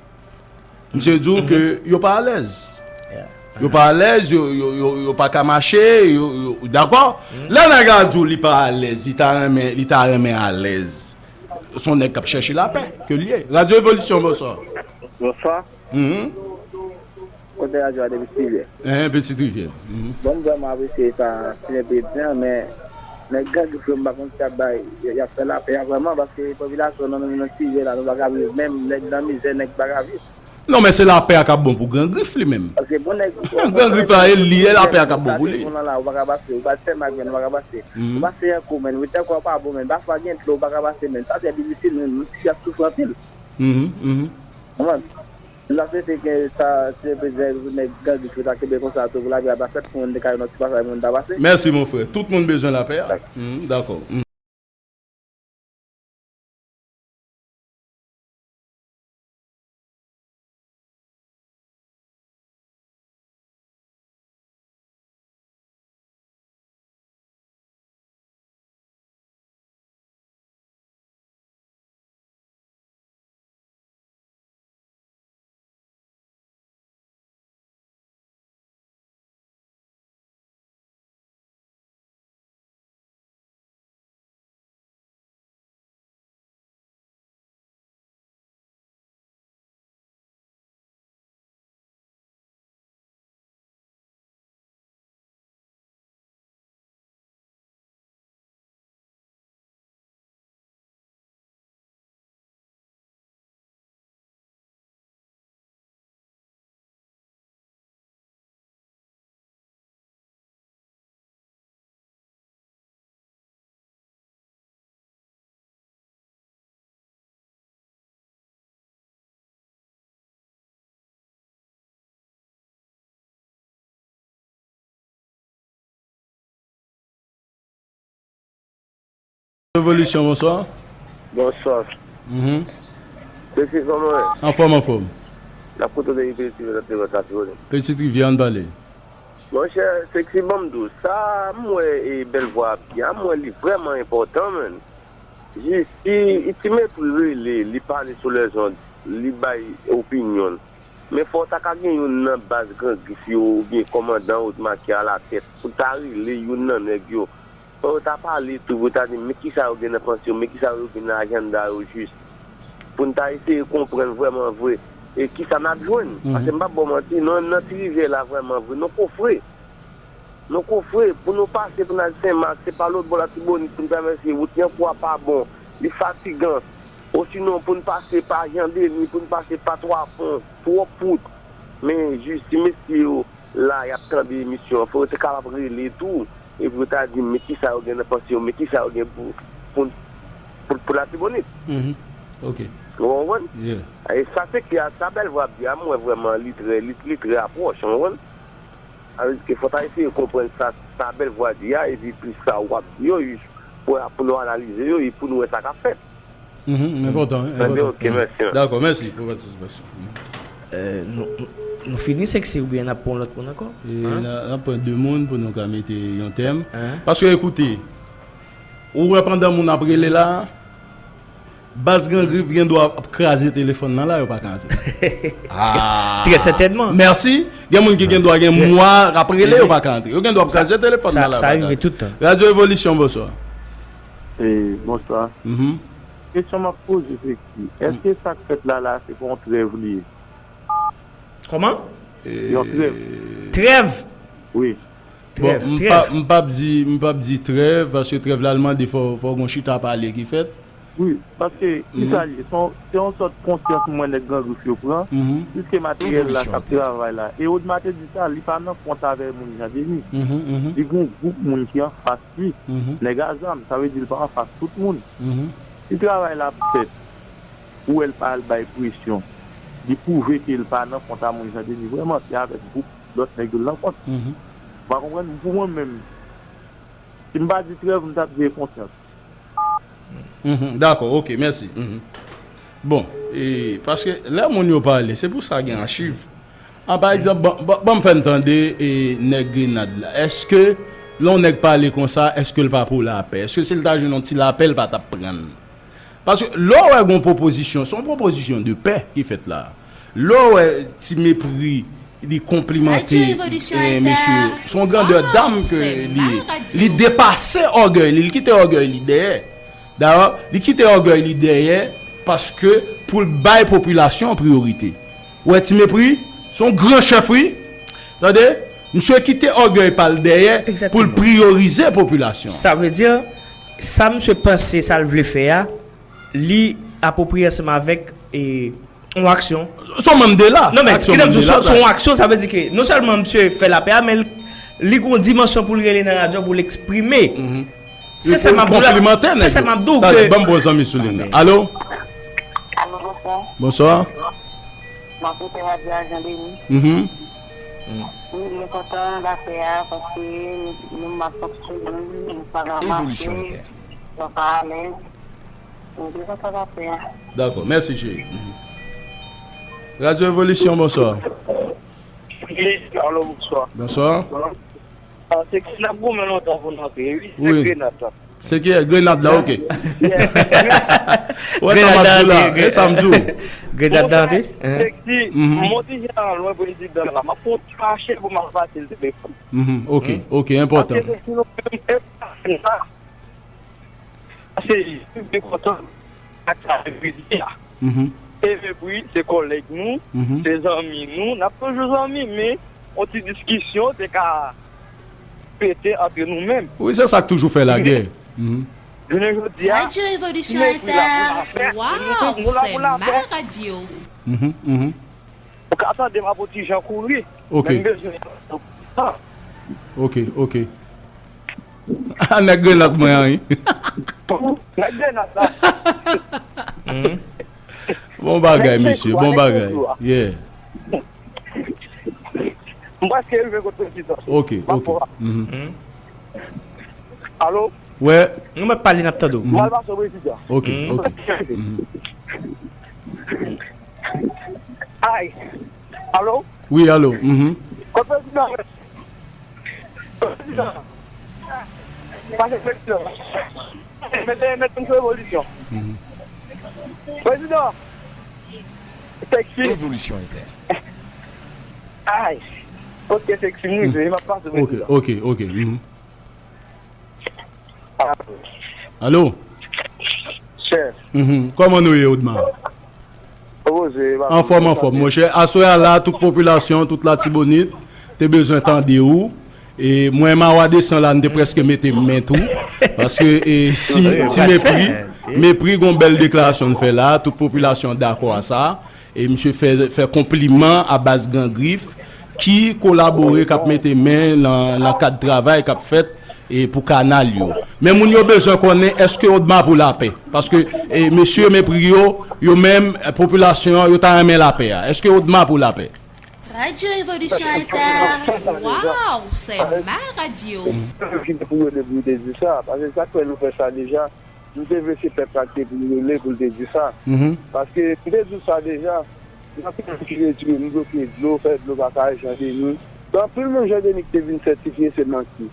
misye di w ke yo pa alèz. Yo pa alèz, yo, yo, yo, yo pa ka mache, yo, yo, dakò? Lè nèg la di w li pa alèz, li ta renmen, li ta renmen alèz. Se yon nèg k ap chèche lapè, ke l ye. Radyo Evolisyon, bonswa. Bonswa. Kote radyo a depi Ti Rivyè? Hein, Petite Rivière. Bon, m vrèman apresye sa, Ti Rivyè, men nèg Gran Grif yo, m pa konn si y ap bay, y ap fè lapè a vrèman, paske popilasyon nan, nan, nan Ti Rivyè la, nou pa ka viv menm, nèg nan mizè, nèg pa ka viv. Non, men se lapè a k ap bon pou Gran Grif li menm. Paske bon nèg, Gran Grif la, e li, e lapè a k ap bon pou li. Bon, la, la, ou pa ka pase, ou pa fè magren, ou pa ka pase. Ou pase yon kou, men, ou te kò pa bon, men, pafwa gen dlo, ou pa ka pase, men. Sa trè difisil, men, moun Ti Rivyè ap soufri anpil. Konprann? M ta swete ke sa, se prezidan nèg Gran Grif yo ta kenbe konsa tou pou lapè a ta fèt, pou moun te ka jwenn yon ti pasaj pou moun ta pase. Mèsi, mon frè. Tout moun bezwen lapè a. Dakò. Revolisyon, bonswa. Bonswa. Mhm. Mesye, kòman w ye? Anfòm, anfòm. N ap koute w depi Petite Rivière, nan Latibonit. Petite Rivière, ann pale. Monchè, Sexy, ban m di w, sa m wè, e, Bèlvwa ap di a, m wè li vrèman enpòtan, menn. Jis, si, si Ti Mepri rele, li pale sou lèzond, li bay opinyon l. Men fò w ta ka gen youn nan baz Gran Grif yo oubyen kòmandan Odma ki alatèt pou l ta rele youn nan nèg yo. Fò yo ta pale tou pou yo ta di, men kisa yo gen nan panse yo, men kisa yo gen nan ajanda yo jis. Pou n ta eseye konprann vrèman vre, e kisa n ap jwenn. Paske m p ap ba w manti, non, nan Ti Rivyè la vrèman vre, nou kofre. Nou kofre, pou nou pase pou n al Senmak, se pa lòt bò Latibonit pou n travèse, wout Yankou a pa bon, li fatigan. Osinon pou n pase pa Jan Deni, pou n pase pa Twa Pon, twòp wout. Men jis si mesye yo la, y ap tande emisyon an, fò yo te kapab rele tou, epi yo ta di m, men kisa yo gen nan panse yo, men kisa yo gen pou, pou, pou, pou Latibonit. Mhm. Ok. Ou konprann? Yeah. E sa se ki a, sa Bèlvwa ap di a, m wè vrèman li trè, li, li trè apwòch, ou konprann? Sa vle di ke fò ta eseye konprann sa, sa Bèlvwa di a, epi plis sa w ap di yo, pou, pou nou analize yo, e pou nou wè sa k ap fèt. Mhm, enpòtan, enpòtan. Ok, mèsi. Dakò, mèsi pou patisipasyon. Euh, nou, nou, nou fini, Sexy, oubyen n ap pran lòt moun ankò? E n a, n ap pran de moun pou nou ka mete yon tèm. Paske, ekoute, ou wè pandan moun ap rele la, baz Gran Grif gen dwa ap kraze telefòn nan la, yo pa ka antre. Ah, très certainement. Mèsi. Gen moun ki gen dwa gen mwa ap rele, yo pa ka antre. Yo gen dwa ap kraze telefòn nan la, yo pa ka antre. Sa rive tout tan. Radio Evolution, bonswa. E, bonswa. Mhm. Kesyon m ap poze, se ki, èske sa k fèt la, la, se pa yon trèv li ye? Kòman? Yon trèv. Trèv? Wi. Bon, trèv, m pa, m p ap di, m p ap di trèv, paske trèv la, l mande fò, fò gon chita pale ki fèt. Wi, paske, kisa l ye? Se yon, se yon sòt konsyans mwen nèg Gran Grif yo pran, piske materyèl la k ap travay la. E Odma te di sa, li pa nan kont avè moun Jan Deni. Li gon gwoup moun ki anfas li. Nèg a zam, sa vle di li pa anfas tout moun. Si travay la ap fèt, ou wè l pa al bay presyon, li pwouve ke l pa nan kont a moun Jan Deni vrèman, se avèk gwoup lòt nèg yo l nan kont. Ou pa konprann? Pou mwen menm, si m pa di trèv, m t ap di e konsyans. Mhm, dakò, ok, mèsi. Mhm. Bon, e, paske lè moun yo pale, se pou sa gen achiv. An, pa egzanp, ban, ban, ban m fè n tande, e, nèg Grenad la. Èske, lè yon nèg pale konsa, èske l pa pou lapè? Èske si l ta jwenn yon ti lapè, l pa t ap pran l? Paske lè w wè gon pwopozisyon, se yon pwopozisyon de pè ki fèt la. Lè w wè Ti Mepri, li konplimante, eh, mesye, se yon grandè dam ke li ye. Li depase ògèy li, li kite ògèy li dèyè. Dayè, li kite ògèy li dèyè paske pou l bay popilasyon an priyorite. Ou wè Ti Mepri, se yon gran chèf, wi. Tande, misye kite ògèy pa l dèyè pou l priyorize popilasyon an. Sa vle di, sa misye panse, sa l vle fè a, li apwopriye ansanm avèk, e, yon aksyon. Se yon manm de la. Non, men, aksyon kile manm de la, se yon aksyon, sa vle di ke non sèlman misye fè lapè a, men li, li gon dimansyon pou l rele nan radyo pou l eksprime. Se sa m ap di w la. Konplimante nèg yo. Se sa m ap di w ke. Ban m bon zanmi sou liy la. Alo? Alo, bonswa. Bonswa. M ap koute radyo a, Jan Deni. Mhm. Wi, mwen kontan lapè a, paske nou, nou mal fonksyone, nou pa ka mache, nou pa alèz. Mwen te kontan lapè a. Dakò, mèsi, cheri. Mhm. Radyo Evolisyon, bonswa. Wi, alo, bonswa. Bonswa. Ah, se ki n ap goumen lontan pou n antre, wi. Se grenad la. Se ki grenad la, ok. Wè sa m ap di w la, e sa m di w. Grenad la antre? Se ki, monte jan lwen prezidan la, m ap fè yon ti mache pou m al pase l telefòn. Mhm, ok, ok, enpòtan. Paske se si nou menm, e pa sa. Paske m byen kontan ak sa reprezante a. Mhm. E Mepri, se kòlèg nou, se zanmi nou, n ap toujou zanmi, men yon ti diskisyon te ka pete antre nou menm. Wi, se sa k toujou fè lagè. Mhm. Jounen jodi a, Radyo Evolisyon F M, waw, se ma radyo. Mhm, mhm. Ou ka tande m ap yon ti jan kouri. Ok. Men m bezwen. Ok, ok. A, nèg grenad mwen an, wi. Nèg grenad la. Mhm. Bon bagay, mesye, bon bagay. Yeah. M prèske rive kot prezidan. Ok, ok. Mhm. Alo? Wè. Nou mèt pale, n ap tande w. M al pase prezidan. Ok, ok. Mhm. Ay. Alo? Wi, alo. Mhm. Kot prezidan? Kot prezidan? Pase prezidan. Mete, mete m sou Evolisyon. Mhm. Prezidan! Sexy. Evolisyon F M. Ay. Ok, Sexy, m rive, m ap pase prezidan. Ok, ok, ok. Mhm. Alo? Chèf. Mhm. Kòman nou ye, Odma? Anfòm, anfòm, monchè. Aswè a la, tout popilasyon, tout Latibonit, te bezwen tande w. E mwen, Mawa Desan la, n te prèske mete men tou. Paske, e, si, ti Mepri, Mepri gon bèl deklarasyon l fè la, tout popilasyon dakò a sa. E misye fè, fè konpliman a baz Gran Grif ki kolabore, k ap mete men nan, nan kad travay k ap fèt, e, pou kanal yo. Men moun yo bezwen konnen èske Odma pou lapè. Paske, e, mesye Mepri yo, yo menm, e, popilasyon an, yo ta renmen lapè a. Èske Odma pou lapè? Radyo Evolisyon F M, waw, se ma radyo. Pou yo te di sa, paske sa k fè nou fè sa deja. M te vle se pèp la ki te pou rele pou l te di sa. Paske m te di w sa deja, gen anpil moun ki retire, m bloke dlo, fè dlo pa ka al Jan Deni. Gen anpil moun Jan Deni ki te vin sètifye se manti.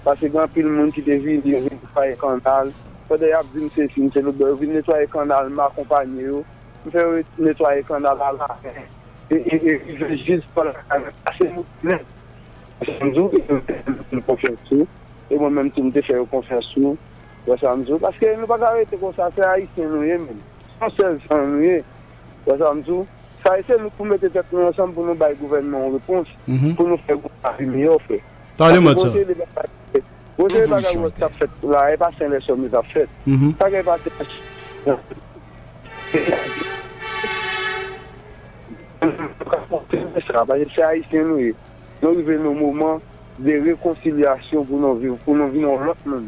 Paske gen anpil moun ki te vini, yo vin netwaye kannal. Pandan y ap di m sesi, m se lòtbò, yo vin netwaye kannal, m akonpanye yo. M fè yo netwaye kannal a la men. E, e, e rive jis pa lakay mwen. Pase nou plen. Wè sa m di w, e yo te fè nou konfyans tou. E mwen menm tou, m te fè yo konfyans tou. Wè sa m di w. Paske nou pa ka rete konsa, se Ayisyen nou ye menm. Se yon sèl san nou ye. Wè sa m di w. Sa e se nou pou mete tèt nou ansanm pou nou bay gouvènman yon repons, pou nou fè yon lavi miyò, frè. Pale mwen de sa. Gon seri de bagay, gon seri de bagay wè k ap fèt la, e pa Sen Lèsòm yo t ap fèt. Sa gen pase sa, paske se Ayisyen nou ye. Nou rive nan moman de rekonsilyasyon pou nou viv, pou nou vin yon lòt moun.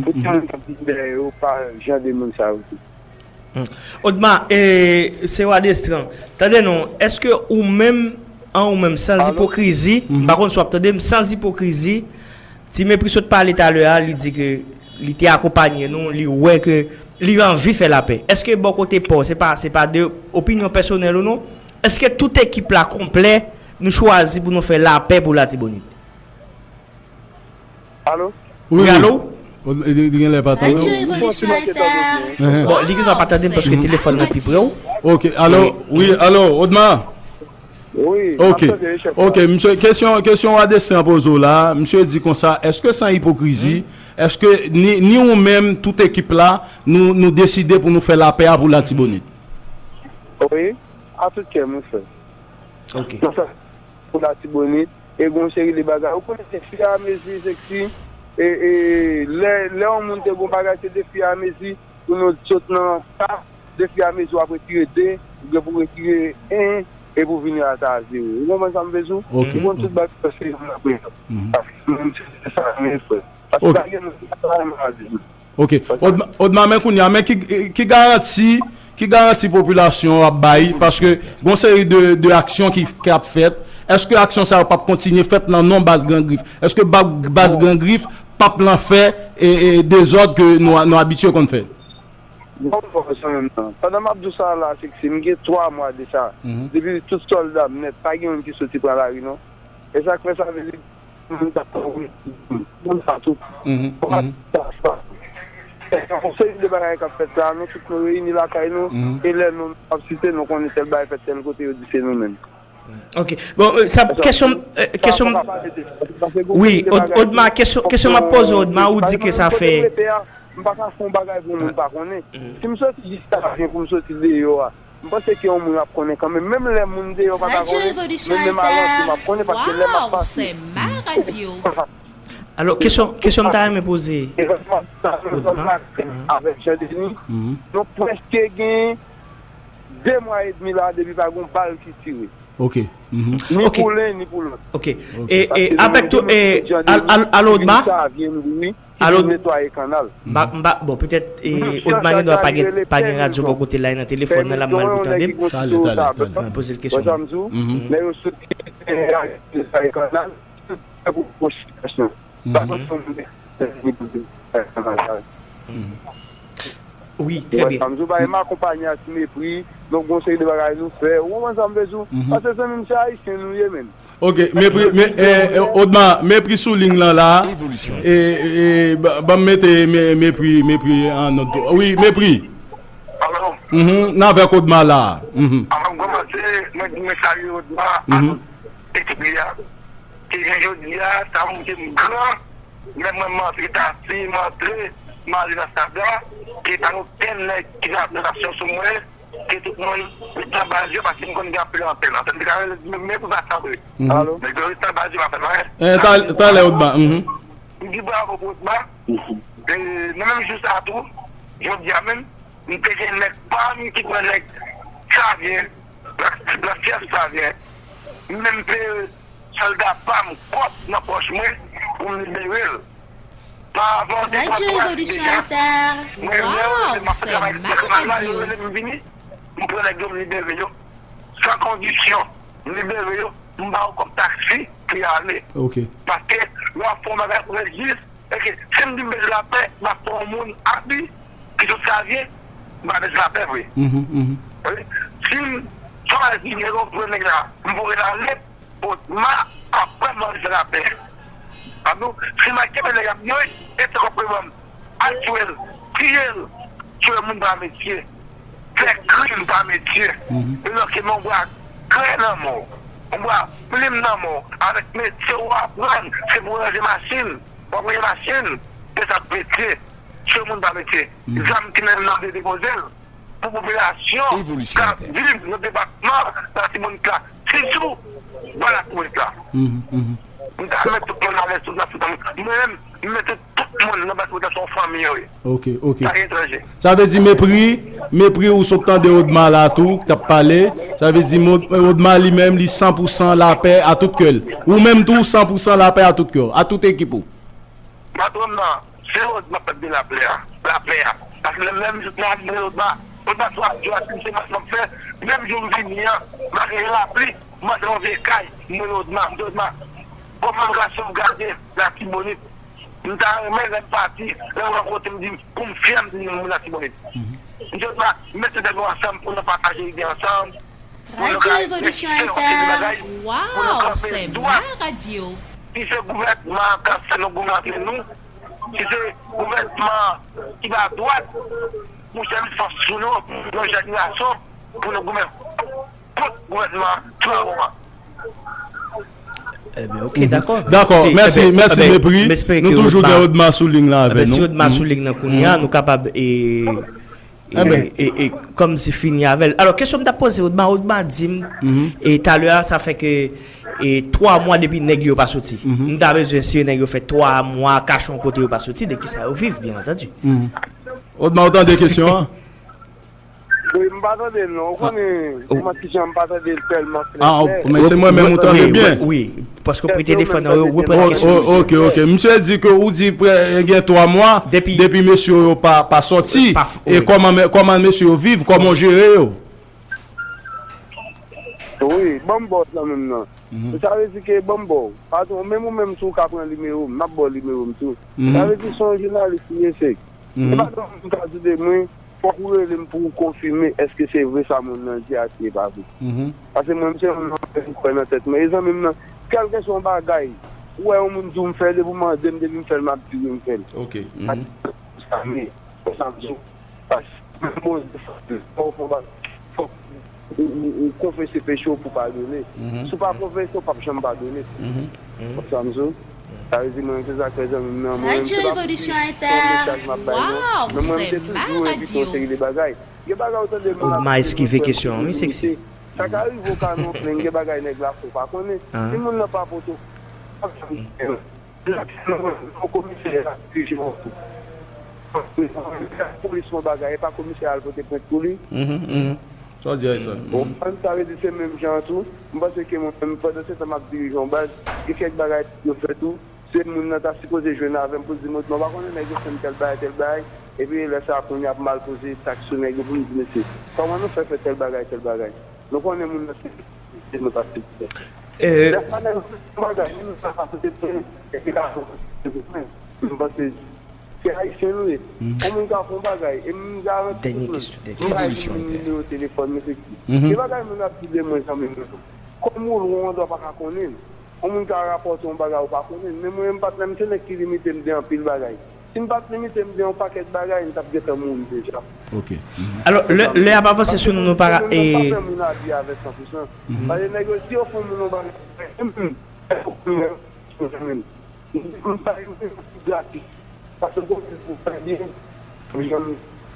Pou timoun k ap vin dèyè yo pa jan de moun sa yo tou. Odma, e, se Wadestran. Tande non, èske ou menm, an ou menm, san ipokrizi, m pa konn si w ap tande m, san ipokrizi, Ti Mepri sot pale talè a, li di ke li te akonpanye nou, li wè ke li anvi fè lapè. Èske bò kote pa w, se pa, se pa de opinyon pèsonèl ou non? Èske tout ekip la konplè, nou chwazi pou nou fè lapè pou Latibonit? Alo? Wi, wi. Alo? Li genlè pa tande w. Bon, li gendwa pa tande m paske telefòn nan pi pre w. Ok, alo, wi, alo, Odma? Wi, Ok, ok, misye, kesyon, kesyon Wadestran poze w la, misye di konsa, èske san ipokrizi, èske ni, ni ou menm, tout ekip la, nou, nou deside pou nou fè lapè a pou Latibonit? Wi, a tout kè, mwen frè. Ok. Pou Latibonit, e gon seri de bagay. Ou konnen se fi a mezi, seksi, e, e, lè, lè yon moun te gon bagay, se de fi a mezi, pou nou sot nan sa, de fi a mezi w ap retire de, ou gen pou retire en, e pou vini a sa a zewo. Ou konprann sa m vle di w? Ou konn tout bagay se yon apre lòt. Paske menm si se sa, men frè. Paske pa gen moun ki pa travay maladi. Ok. Odma, men kounye a, men ki, ki garanti, ki garanti popilasyon an ap bay, paske gon seri de, de aksyon ki, ki ap fèt, èske aksyon sa yo p ap kontinye fèt nan non baz Gran Grif? Èske baz Gran Grif p ap lan fè e, e dezòd ke nou, nou abitye konn fè? Bon, bon, zanmi m nan. Pandan m ap di w sa la, se ke si m gen twa mwa de sa. Depi tout sòlda m nèt, pa gen youn ki soti pran lari non. E sa k fè sa vle di moun t ap pran moun sa tou. Yon seri de bagay k ap fèt la, nou tout nou reyini lakay nou, e lè non ap site, nou konnen tèl bagay fèt tèl kote, yo di se nou menm. Ok. Bon, sa kesyon, kesyon. Wi, Odma, kesyon, kesyon m ap poze w, Odma, ou di ke sa fè. M pa ka fè yon bagay pou moun pa konnen. Si m soti jis ta vyen pou m soti deyò a, m panse ke yon moun ap konnen kanmenm. Menm lè moun deyò pa ka konnen, men menm alantou m ap konnen paske lè m ap pase. Alò, kesyon, kesyon m ta renmen poze. Odma. Avèk Jan Deni, nou prèske gen de mwa edmi la depi pa gen yon bal ki tire. Ok. Ni pou len, ni pou lòt. Ok. E, e avèk tou, e, al, al, alo, Odma? Sa vyen, wi. Alo, netwaye kannal. M pa, m pa, bon, petèt, e, Odma gendwa pa gen, pa gen radyo bò kote l la, e nan telefòn nan, l ap mal pou tande m. Talè, talè, talè. Mwen poze l kesyon. Lè yo soti, netwaye kannal, se pou konsiderasyon. Wi, trè byen. M akonpanye ak Ti Mepri, donk gon seri de bagay nou fè. Ou konprann sa m vle di w? Paske zanmi m se ayisyen nou ye menm. Ok, Mepri, Odma, Mepri sou liy lan la. E, e, ban m mete Mepri, Mepri an nòt tou. Wi, Mepri. N avèk Odma la. Avan m kòmanse, mwen di mwen salye Odma ak tout ekip li a. Ki jan jodi a, sa montre m gran. Lè mwen m antre Tasi, m antre, m ale nan Sabla, ke pa gen okenn nèg ki nan aplikasyon sou mwen, ke tout moun ret nan baz yo, paske m konn gen anpil antèn. Antèn te ka rele, men pou pa sanble. Nèg yo ret nan baz yo, pa fè m anyen. Talè, Odma. M di bravo pou Odma. Nan menm jou sa a tou, jodi a menm, m te gen nèg pa m ki pran nèg Savyen, Black Chef Savyen. M menm peye sòlda pa m kòb nan pòch mwen pou m libere l. Pa avan de twa jou deja, mwen rele yo, m ap travay nan kanal la, yo rele m vini, m pran nèg yo, m libere yo. San kondisyon, m libere yo, m ba yo kòb taksi pou y ale. Paske lè w ap fè yon bagay pou rejis, Èske si m di m bezwen lapè, m ap fè yon moun abi, ki sot Kavye, m pa bezwen lapè vre. Mhm, mhm. Wi. Si m, sa va di, nèg yo pran nèg la, m voye l ale, Odma ap fè m anvi fè lapè. Annou, si m al kenbe nèg ap di, wi, e se kòb pou ban m. Al touye l, tiye l. Touye moun pa metye. Fè krim pa metye. Mhm. E lòske men yon bwa krè nan men w, yon bwa plim nan men w, avèk metye w aprann, se pou ranje machin. W ap ranje machin, se sa k metye. Touye moun pa metye. Mhm. Zam ki nan men w, depoze l. Pou popilasyon k ap viv nan depatman Latibonit la. Sijou, nan Latibonit la. Mhm, mhm. M ta mèt tout moun avè sou Latibonit. Mwen menm, m mete tout moun nan Latibonit la se yon fanmi yo ye. Ok, ok. Pa etranje. Sa vle di mepri, mepri ou sot tande Odma la tou, k t ap pale. Sa vle di Mo- Odma li menm, li san pou san lapè a tout kè l. Ou menm tou, san pou san lapè a tout kè w, a tout ekip ou. Patwon m nan, se Odma k ap di lapè a, lapè a. Paske lè m menm jouk nan ap di Odma, Odma sou radyo a, si m se mache m ap fè, menm jou m vini an, m al gen lapli, m antre yon vye kay, m rele Odma, m di Odma, kòman m ka sovgade Latibonit? M ta renmen lè m pati, lè m rankontre m di m, pou m fyè m di m moun Latibonit. M di Odma, mete tèt nou ansanm pou nou pataje ide ansanm, pou nou ka respekte yon seri de bagay, pou nou kanpe dwat. Si se gouvènman an k ap fè nou goumante nou, si se gouvènman ki pa dwat, pou sèvi fòs sou nou, yon jèn gason, pou nou goumen kont gouvènman an, travay an. Ebyen, ok, dakò. Dakò, mèsi, mèsi, Mepri. Nou toujou gen Odma sou liy la avè nou. Si Odma sou liy nan kounye a, nou kapab e, e, e, e kòmsi fini avè l. Alò, kesyon m t ap poze Odma, Odma di m, e talè a, sa fè ke, e twa mwa depi nèg yo pa soti. M ta bezwen si nèg yo fè twa mwa kache yon kote yo pa soti, de kisa yo viv, byen antandi. Odma, ou tande kesyon an? Wi, m pa tande l non. Ou konnen, kòman ti jan m pa tande l tèlman klè, klè. Men se mwen menm ou tande byen. Wi, paske w pre telefòn nan, ou reprann kesyon. Ok, ok. Misye di ke ou di pre- gen twa mwa depi mesye yo pa, pa sòti. E kòman, kòman mesye yo viv, kòman w jere yo? Wi, ban m ba w sa menm nan. Sa vle di ke ban m ba w. Patwon, menm ou menm tou ka pran nimewo m, m ap ba w nimewo m tou. Sa vle di se yon jounalis li ye, se. E pa gen moun ka di de mwen, fòk ou rele m pou ou konfime èske se vre sa moun nan di a si e pa vre. Paske mwen, m se yon nonm ki kwè nan tèt mwen. E zanmi m nan, kèlkeswa yon bagay, ou wè yon moun di w m fè l, depi w mande m, depi m fè l, m ap di wi m fè l. Ok. Sa m ye, sa m di w. Paske menm Bondye fòk, fòk, fòk ou, ou, ou konfese peche w pou padone. Si w pa konfese, w p ap janm padone. Konprann sa m di w? Sa vle di mwen menm se sa k fè zanmi m nan, mwen menm se pa pou ti yon mesaj m ap bay non. Men mwen menm m te toujou envite yon seri de bagay. Gen bagay ou tande moun ap di, mwen fè m pou limite. Sa ka rive w ka nan yon plenn, gen bagay nèg la fè w pa konnen. Si moun nan pa pote w, pa janm gen. Lè w nan komisè a dirije w tou. Polis yon bagay, e pa komisè a al pote plent pou li. Sa w di a sa? Ou konprann? Sa vle di se menm jan an tou. M panse ke mwen menm, pandan se tan m ap dirije yon baz, gen kèk bagay yo fè tou. Se moun nan ta sipoze jwenn avè m pou l di m, non, w pa konnen nèg yo fè m tèl bagay, tèl bagay. Epi lè sa a kounye a pou m al poze tak sou nèg yo pou m di, mesye, kòman nou fè fè tèl bagay, tèl bagay? Nou konnen moun nan se, se nou pa se. Lè sa nèg yo fè yon bagay, moun nan pa se te epi la, m panse se Ayisyen nou ye. Yon moun ka fè yon bagay, e m garanti tout moun, m pa di moun nimewo telefòn, mesye ki. Gen bagay moun ap di de mwen, zanmi m yo. Kòm ou lwen, ou andwa pa ka konnen l. Yon moun ka rapòte yon bagay ou pa konnen l. Men mwen menm, patnè m, se nèg ki limite m de anpil bagay. Si m pa t limite m de yon pakèt bagay, m t ap gentan mouri deja. Ok. Alò, lè, lè y ap avanse sou nou, nou pa, e, m pa fè moun abi avè san pou san. Paske nèg yo, si yo fè moun yon bagay, menm, menm, m pa yon moun gratis. Paske kote pou fè byen, m janm,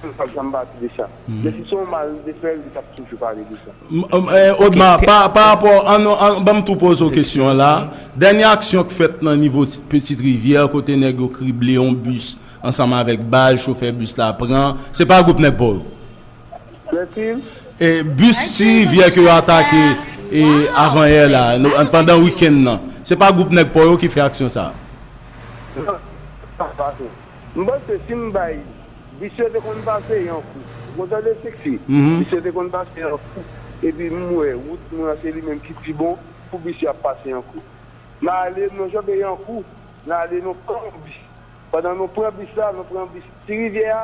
m p ap janm pati de sa. Men si se yon mal li te fè, li t ap toujou pale de sa. M, m, eh, Odma, pa, pa rapò, an, an, ban m tou poze w kesyon an la. Dènye aksyon k fèt nan nivo Ti-, Petite Rivière, kote nèg yo krible yon bis ansanm avèk bal, chofè bis la pran, se pa gwoup nèg pa w yo? E bis Ti Rivyè ke yo atake, e, avanyè la, nou, pandan wikenn nan. Se pa gwoup nèg pa w yo ki fè aksyon sa a? Non, sa pase. M panse si m bay, bis yo te konn pase yon kou. Ou konn tande seksi? Bis yo te konn pase yon kou. Epi m wè wout mwen an se li menm ki pi bon pou bis yo ap pase yon kou. N ale, nou janbe yon kou. N ale, nou pran yon bis. Pandan nou pran bis la, nou pran bis Ti Rivyè a,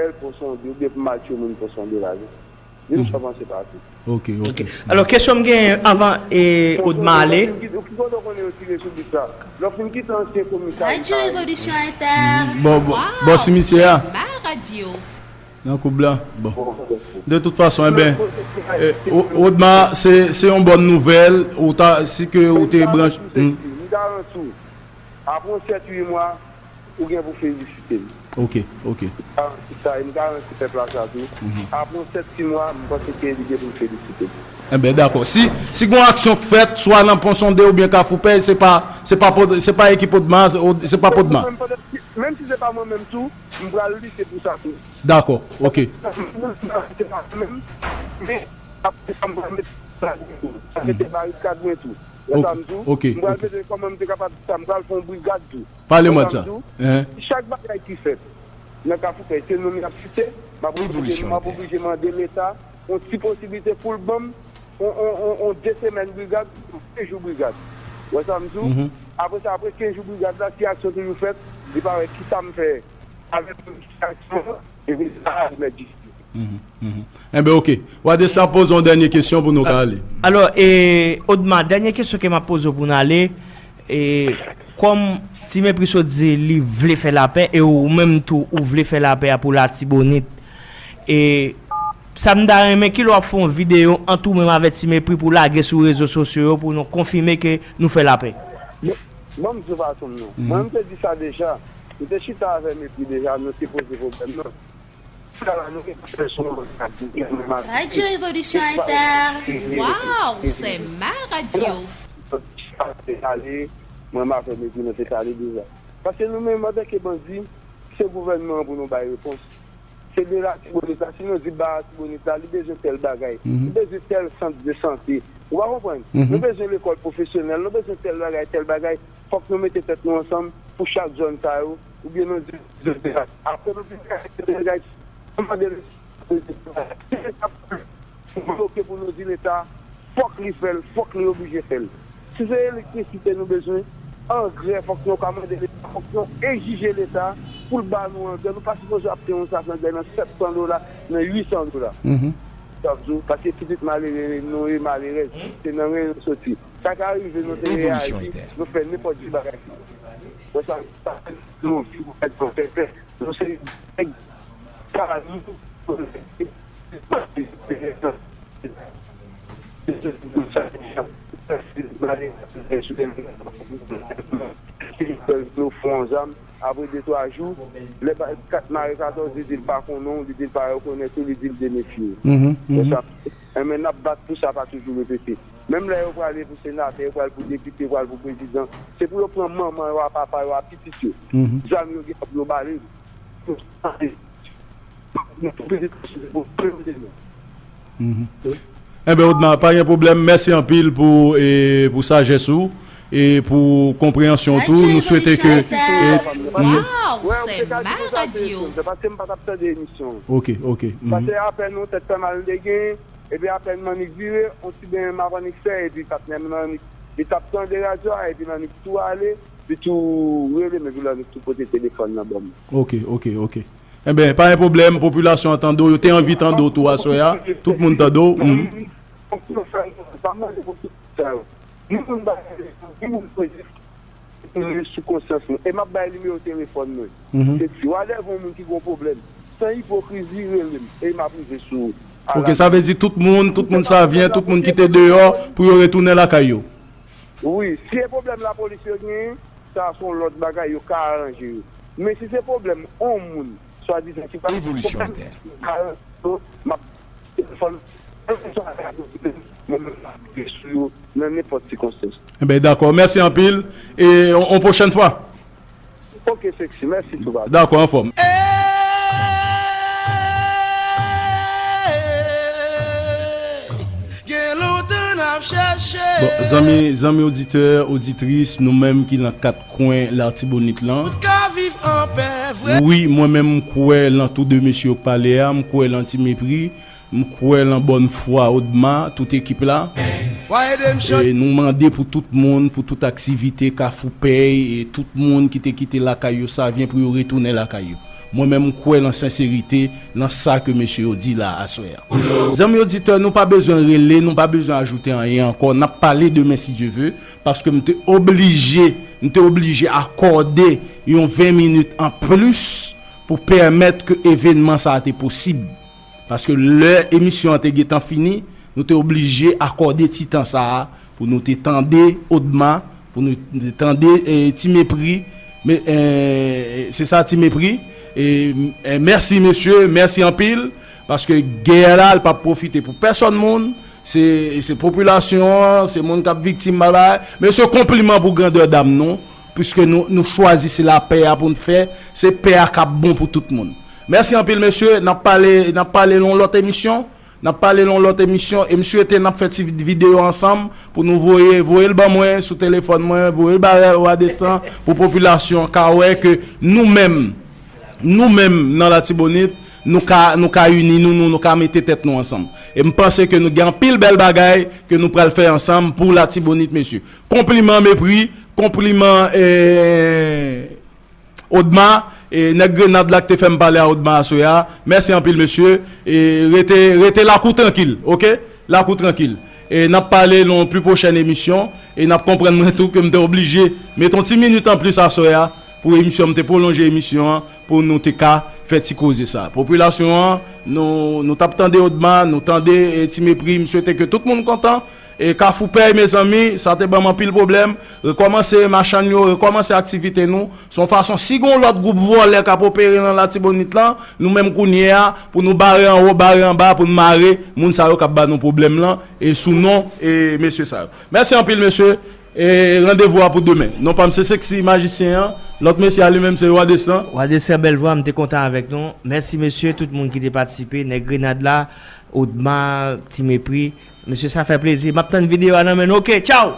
Michel, Pon Sonde, oubyen pou m al tchwe moun Pon Sonde la, wi. Di m sa w panse pa tou. Ok, ok. Ok. Alò, kesyon m genyen avan e Odma ale. Ou ki kote w konnen yo tire sou bis la? Lè w fin kite ansyen komisarya. Radio Révolution Inter. Bò, bò, bò simityè a. Ma radio. Nan koub la. Bon. De tout fason, enben, eh, O- Odma, se, se yon bòn nouvèl, ou ta, si ke ou te branch. M garanti w, apre yon sèt uit mwa, ou gen pou felisite m. Ok, ok. M garanti sa, e m garanti pèp la sa tou. Apre yon sèt uit mwa, m panse ke li gen pou l felisite m. Enben, dakò. Si, si gen yon aksyon k fèt, swa nan Pon Sonde oubyen Kafou Pèy, se pa, se pa, Pod- se pa ekip Odma, se, se pa Odma. Menm si se pa mwen menm tou, m pral lite pou sa tou. Dakò, ok. Se pa mwen menm, men apre sa, m pral mete sa tou. M pral mete barikad mwen tou. Wè sa m di w? Ok, m pral mete, kòman m te kapab di sa, m pral fè yon brigad tou. Pale mwen de sa. Wè sa m di w? Chak bagay ki fèt nan Kafou Pèy, se non m y ap site, m ap oblije, m ap oblije mande Leta yon ti posiblite pou l ban m yon, yon, yon, yon de semèn brigad, kenz jou brigad. Wè sa m di w? Apre sa, apre kenz jou brigad la, si aksyon toujou fèt, li pa wè kisa m fè avèk aksyon an, epi sa a, li mèt jistis. Enben, ok. Wadesla, poze yon dènye kesyon pou nou ka ale. Alò, e, Odma, dènye kesyon ke m ap poze w pou n ale, e, kòm Ti Mepri sot di li vle fè lapè, e ou menm tou, ou vle fè lapè a pou Latibonit. E, sa m ta renmen, kilè w ap fè yon videyo ant ou menm avèk Ti Mepri pou lage sou rezo sosyo yo pou nou konfime ke nou fè lapè? Bon, ban m di w fason m nan. Mwen, m te di sa deja. M te chita avè Mepri deja, nou te poze pwoblèm nan. Sa la, nou gen pèsonn nan Radio Révolution Inter. Wow, c'est ma radio. Te pale, mwen, m avè Mepri, nou te pale deja. Paske nou menm, antanke bandi, se gouvènman an pou nou bay repons. Se de Latibonit la, si nou di ba Latibonit la, li bezwen tèl bagay, li bezwen tèl sant de sante. Ou pa konprann? Nou bezwen lekòl pwofesyonèl, nou bezwen tèl bagay, tèl bagay. Fòk nou mete tèt nou ansanm pou chak zòn sa yo, oubyen nou di, apre nou fin fè bagay, nou mande Leta bloke pou nou di Leta, fòk li fè l, fòk li oblije fè l. Si se elektrisite nou bezwen, angrè, fòk nou ka mande Leta, fòk nou egzije Leta pou l ba nou angrè. Nou pa sipoze ap peye yon sak angrè nan sèt san dola, nan uit san dola. Sa vle di, paske pitit malere nou ye, malerèz, se nan ren yo soti. Sa ka rive, nou te reyaji, nou fè nenpòt ti bagay. Wè sa, nou viv, nou fè, nou se nèg, sa nou, nou fè yon zam, apre de twa jou, lè ba- kat mare katòz, li di l pa konnen w, li di l pa rekonèt ou, li di l demefye w. Wè sa, enben, n ap bat pou sa pa toujou repete. Menm lè yo prale pou senatè, yo pral pou depite, yo pral pou prezidan, se pou yo pran manman yo, a papa yo, a pitit yo. Zam yo gen pou yo ba li. Pou pitit yo, pou yo te nou. Enben, Odma, pa gen pwoblèm. Mèsi anpil pou, e, pou sajès ou e pou konpreyansyon w tou. Nou swete ke, e, Wow, c'est ma radio. Paske m pa t ap tande emisyon an. Ok, ok. Paske apèn yon tèt fè mal m te gen, epi apèn m annik vire, yon ti benyen m ap annik fè, epi patnè m nan annik, li t ap tande radyo a, epi l annik tou ale, li tou rele m, epi l annik tou pote telefòn nan ban m. Ok, ok, ok. Enben, pa gen pwoblèm, popilasyon an tande w, yo te anvi tande w tou aswè a, tout moun tande w. Mhm. Ni moun ba ni moun poze sou konsyans nou. E m ap bay nimewo telefòn mwen. Se si w a leve yon moun ki gen yon pwoblèm, San ipokrizi, rele m e m ap rive sou ou. Ok, sa vle di tout moun, tout moun Savyen, tout moun ki te deyò, pou yo retounen lakay yo. Wi, si e pwoblèm lapolis yo genyen, sa se yon lòt bagay, yo ka aranje yo. Men si se pwoblèm yon moun, swadizan ki pa Evolisyon entè. M ap telefòn, mwen menm m ap rive sou yo nan nenpòt sikonstans. Enben, dakò. Mèsi anpil. E on, on pwochèn fwa. Ok, Sexy, mèsi tou, bab. Dakò, anfòm. Gen lontan n ap chèche. Bon, zanmi, zanmi oditè, oditris, nou menm ki nan kat kwen Latibonit lan. Tout ka viv anpè vre. Wi, mwen menm, m kwè lan tou de mesye yo k pale a, m kwè lan Ti Mepri, m kwè lan bòn fwa Odma, tout ekip la. Wa ede m chante. E nou mande pou tout moun, pou tout aktivite, Kafou Pèy, e tout moun ki te kite lakay yo, Savyen, pou yo retounen lakay yo. Mwen menm, m kwè lan senserite, nan sa ke mesye yo di la aswè a. Zanmi oditè, nou pa bezwen rele, nou pa bezwen ajoute anyen ankò. N ap pale demen, si Dye ve, paske m te oblije, m te oblije akòde yon ven minit an plis pou pèmèt ke evènman sa a te posib. Paske lè emisyon an te gentan fini, nou te oblije akòde ti tan sa a pou nou te tande Odma, pou nou te tande, eh, Ti Mepri. Men, eh, se sa, Ti Mepri. E, eh, mèsi, mesye, mèsi anpil, paske gè la, l p ap pwofite pou pèsòn moun. Se, se popilasyon an, se moun k ap viktim, bagay. Mesye, konpliman pou grandè dam nou, piske nou, nou chwazi se lapè a pou n fè, se pè a k ap bon pou tout moun. Mèsi anpil, mesye. N ap pale, n ap pale nan yon lòt emisyon. N ap pale nan yon lòt emisyon. E m swete n ap fè ti vid-, videyo ansanm pou nou voye, voye l ban mwen sou telefòn mwen, voye l ba Wa Destan pou popilasyon an ka wè ke nou menm, nou menm nan Latibonit, nou ka, nou ka ini nou, nou, nou ka mete tèt nou ansanm. E m panse ke nou gen anpil bèl bagay ke nou pral fè ansanm pou Latibonit, mesye. Konpliman, Mepri, konpliman, eh, Odma, e nèg Grenad la ki te fè m pale a Odma aswè a. Mèsi anpil, mesye. E rete, rete lakou trankil, ok? Lakou trankil. E n ap pale nan yon pli pwochèn emisyon. E n ap konprann mwen tou ke m te oblije mete yon ti minit anplis aswè a pou emisyon, m te pwolonje emisyon an pou nou te ka fè ti koze sa. Popilasyon an, nou, nou t ap tande Odma, nou tande, e, Ti Mepri, m swete ke tout moun kontan. E Kafou Pèy, mezanmi, sa te ban m anpil pwoblèm. Rekòmanse, machann yo, rekòmanse aktivite nou. Se yon fason, si gen yon lòt gwoup vòlè k ap opere nan Latibonit lan, nou menm kounye a, pou nou bare anwo, bare anba, pou n mare moun sa yo k ap ba nou pwoblèm lan, e sou non, e mesye sa yo. Mèsi anpil, mesye. E randevou a pou demen. Non pa m se Sexy Majisyen an. Lòt mesye a li menm se Wa Destan. Wa Destan, bèl vwa, m te kontan avèk nou. Mèsi, mesye, tout moun ki te patisipe. Nèg Grenad la, Odma, Ti Mepri. Mesye, sa fè plezi. M ap tann videyo a nan men nou. Ok, tchaw!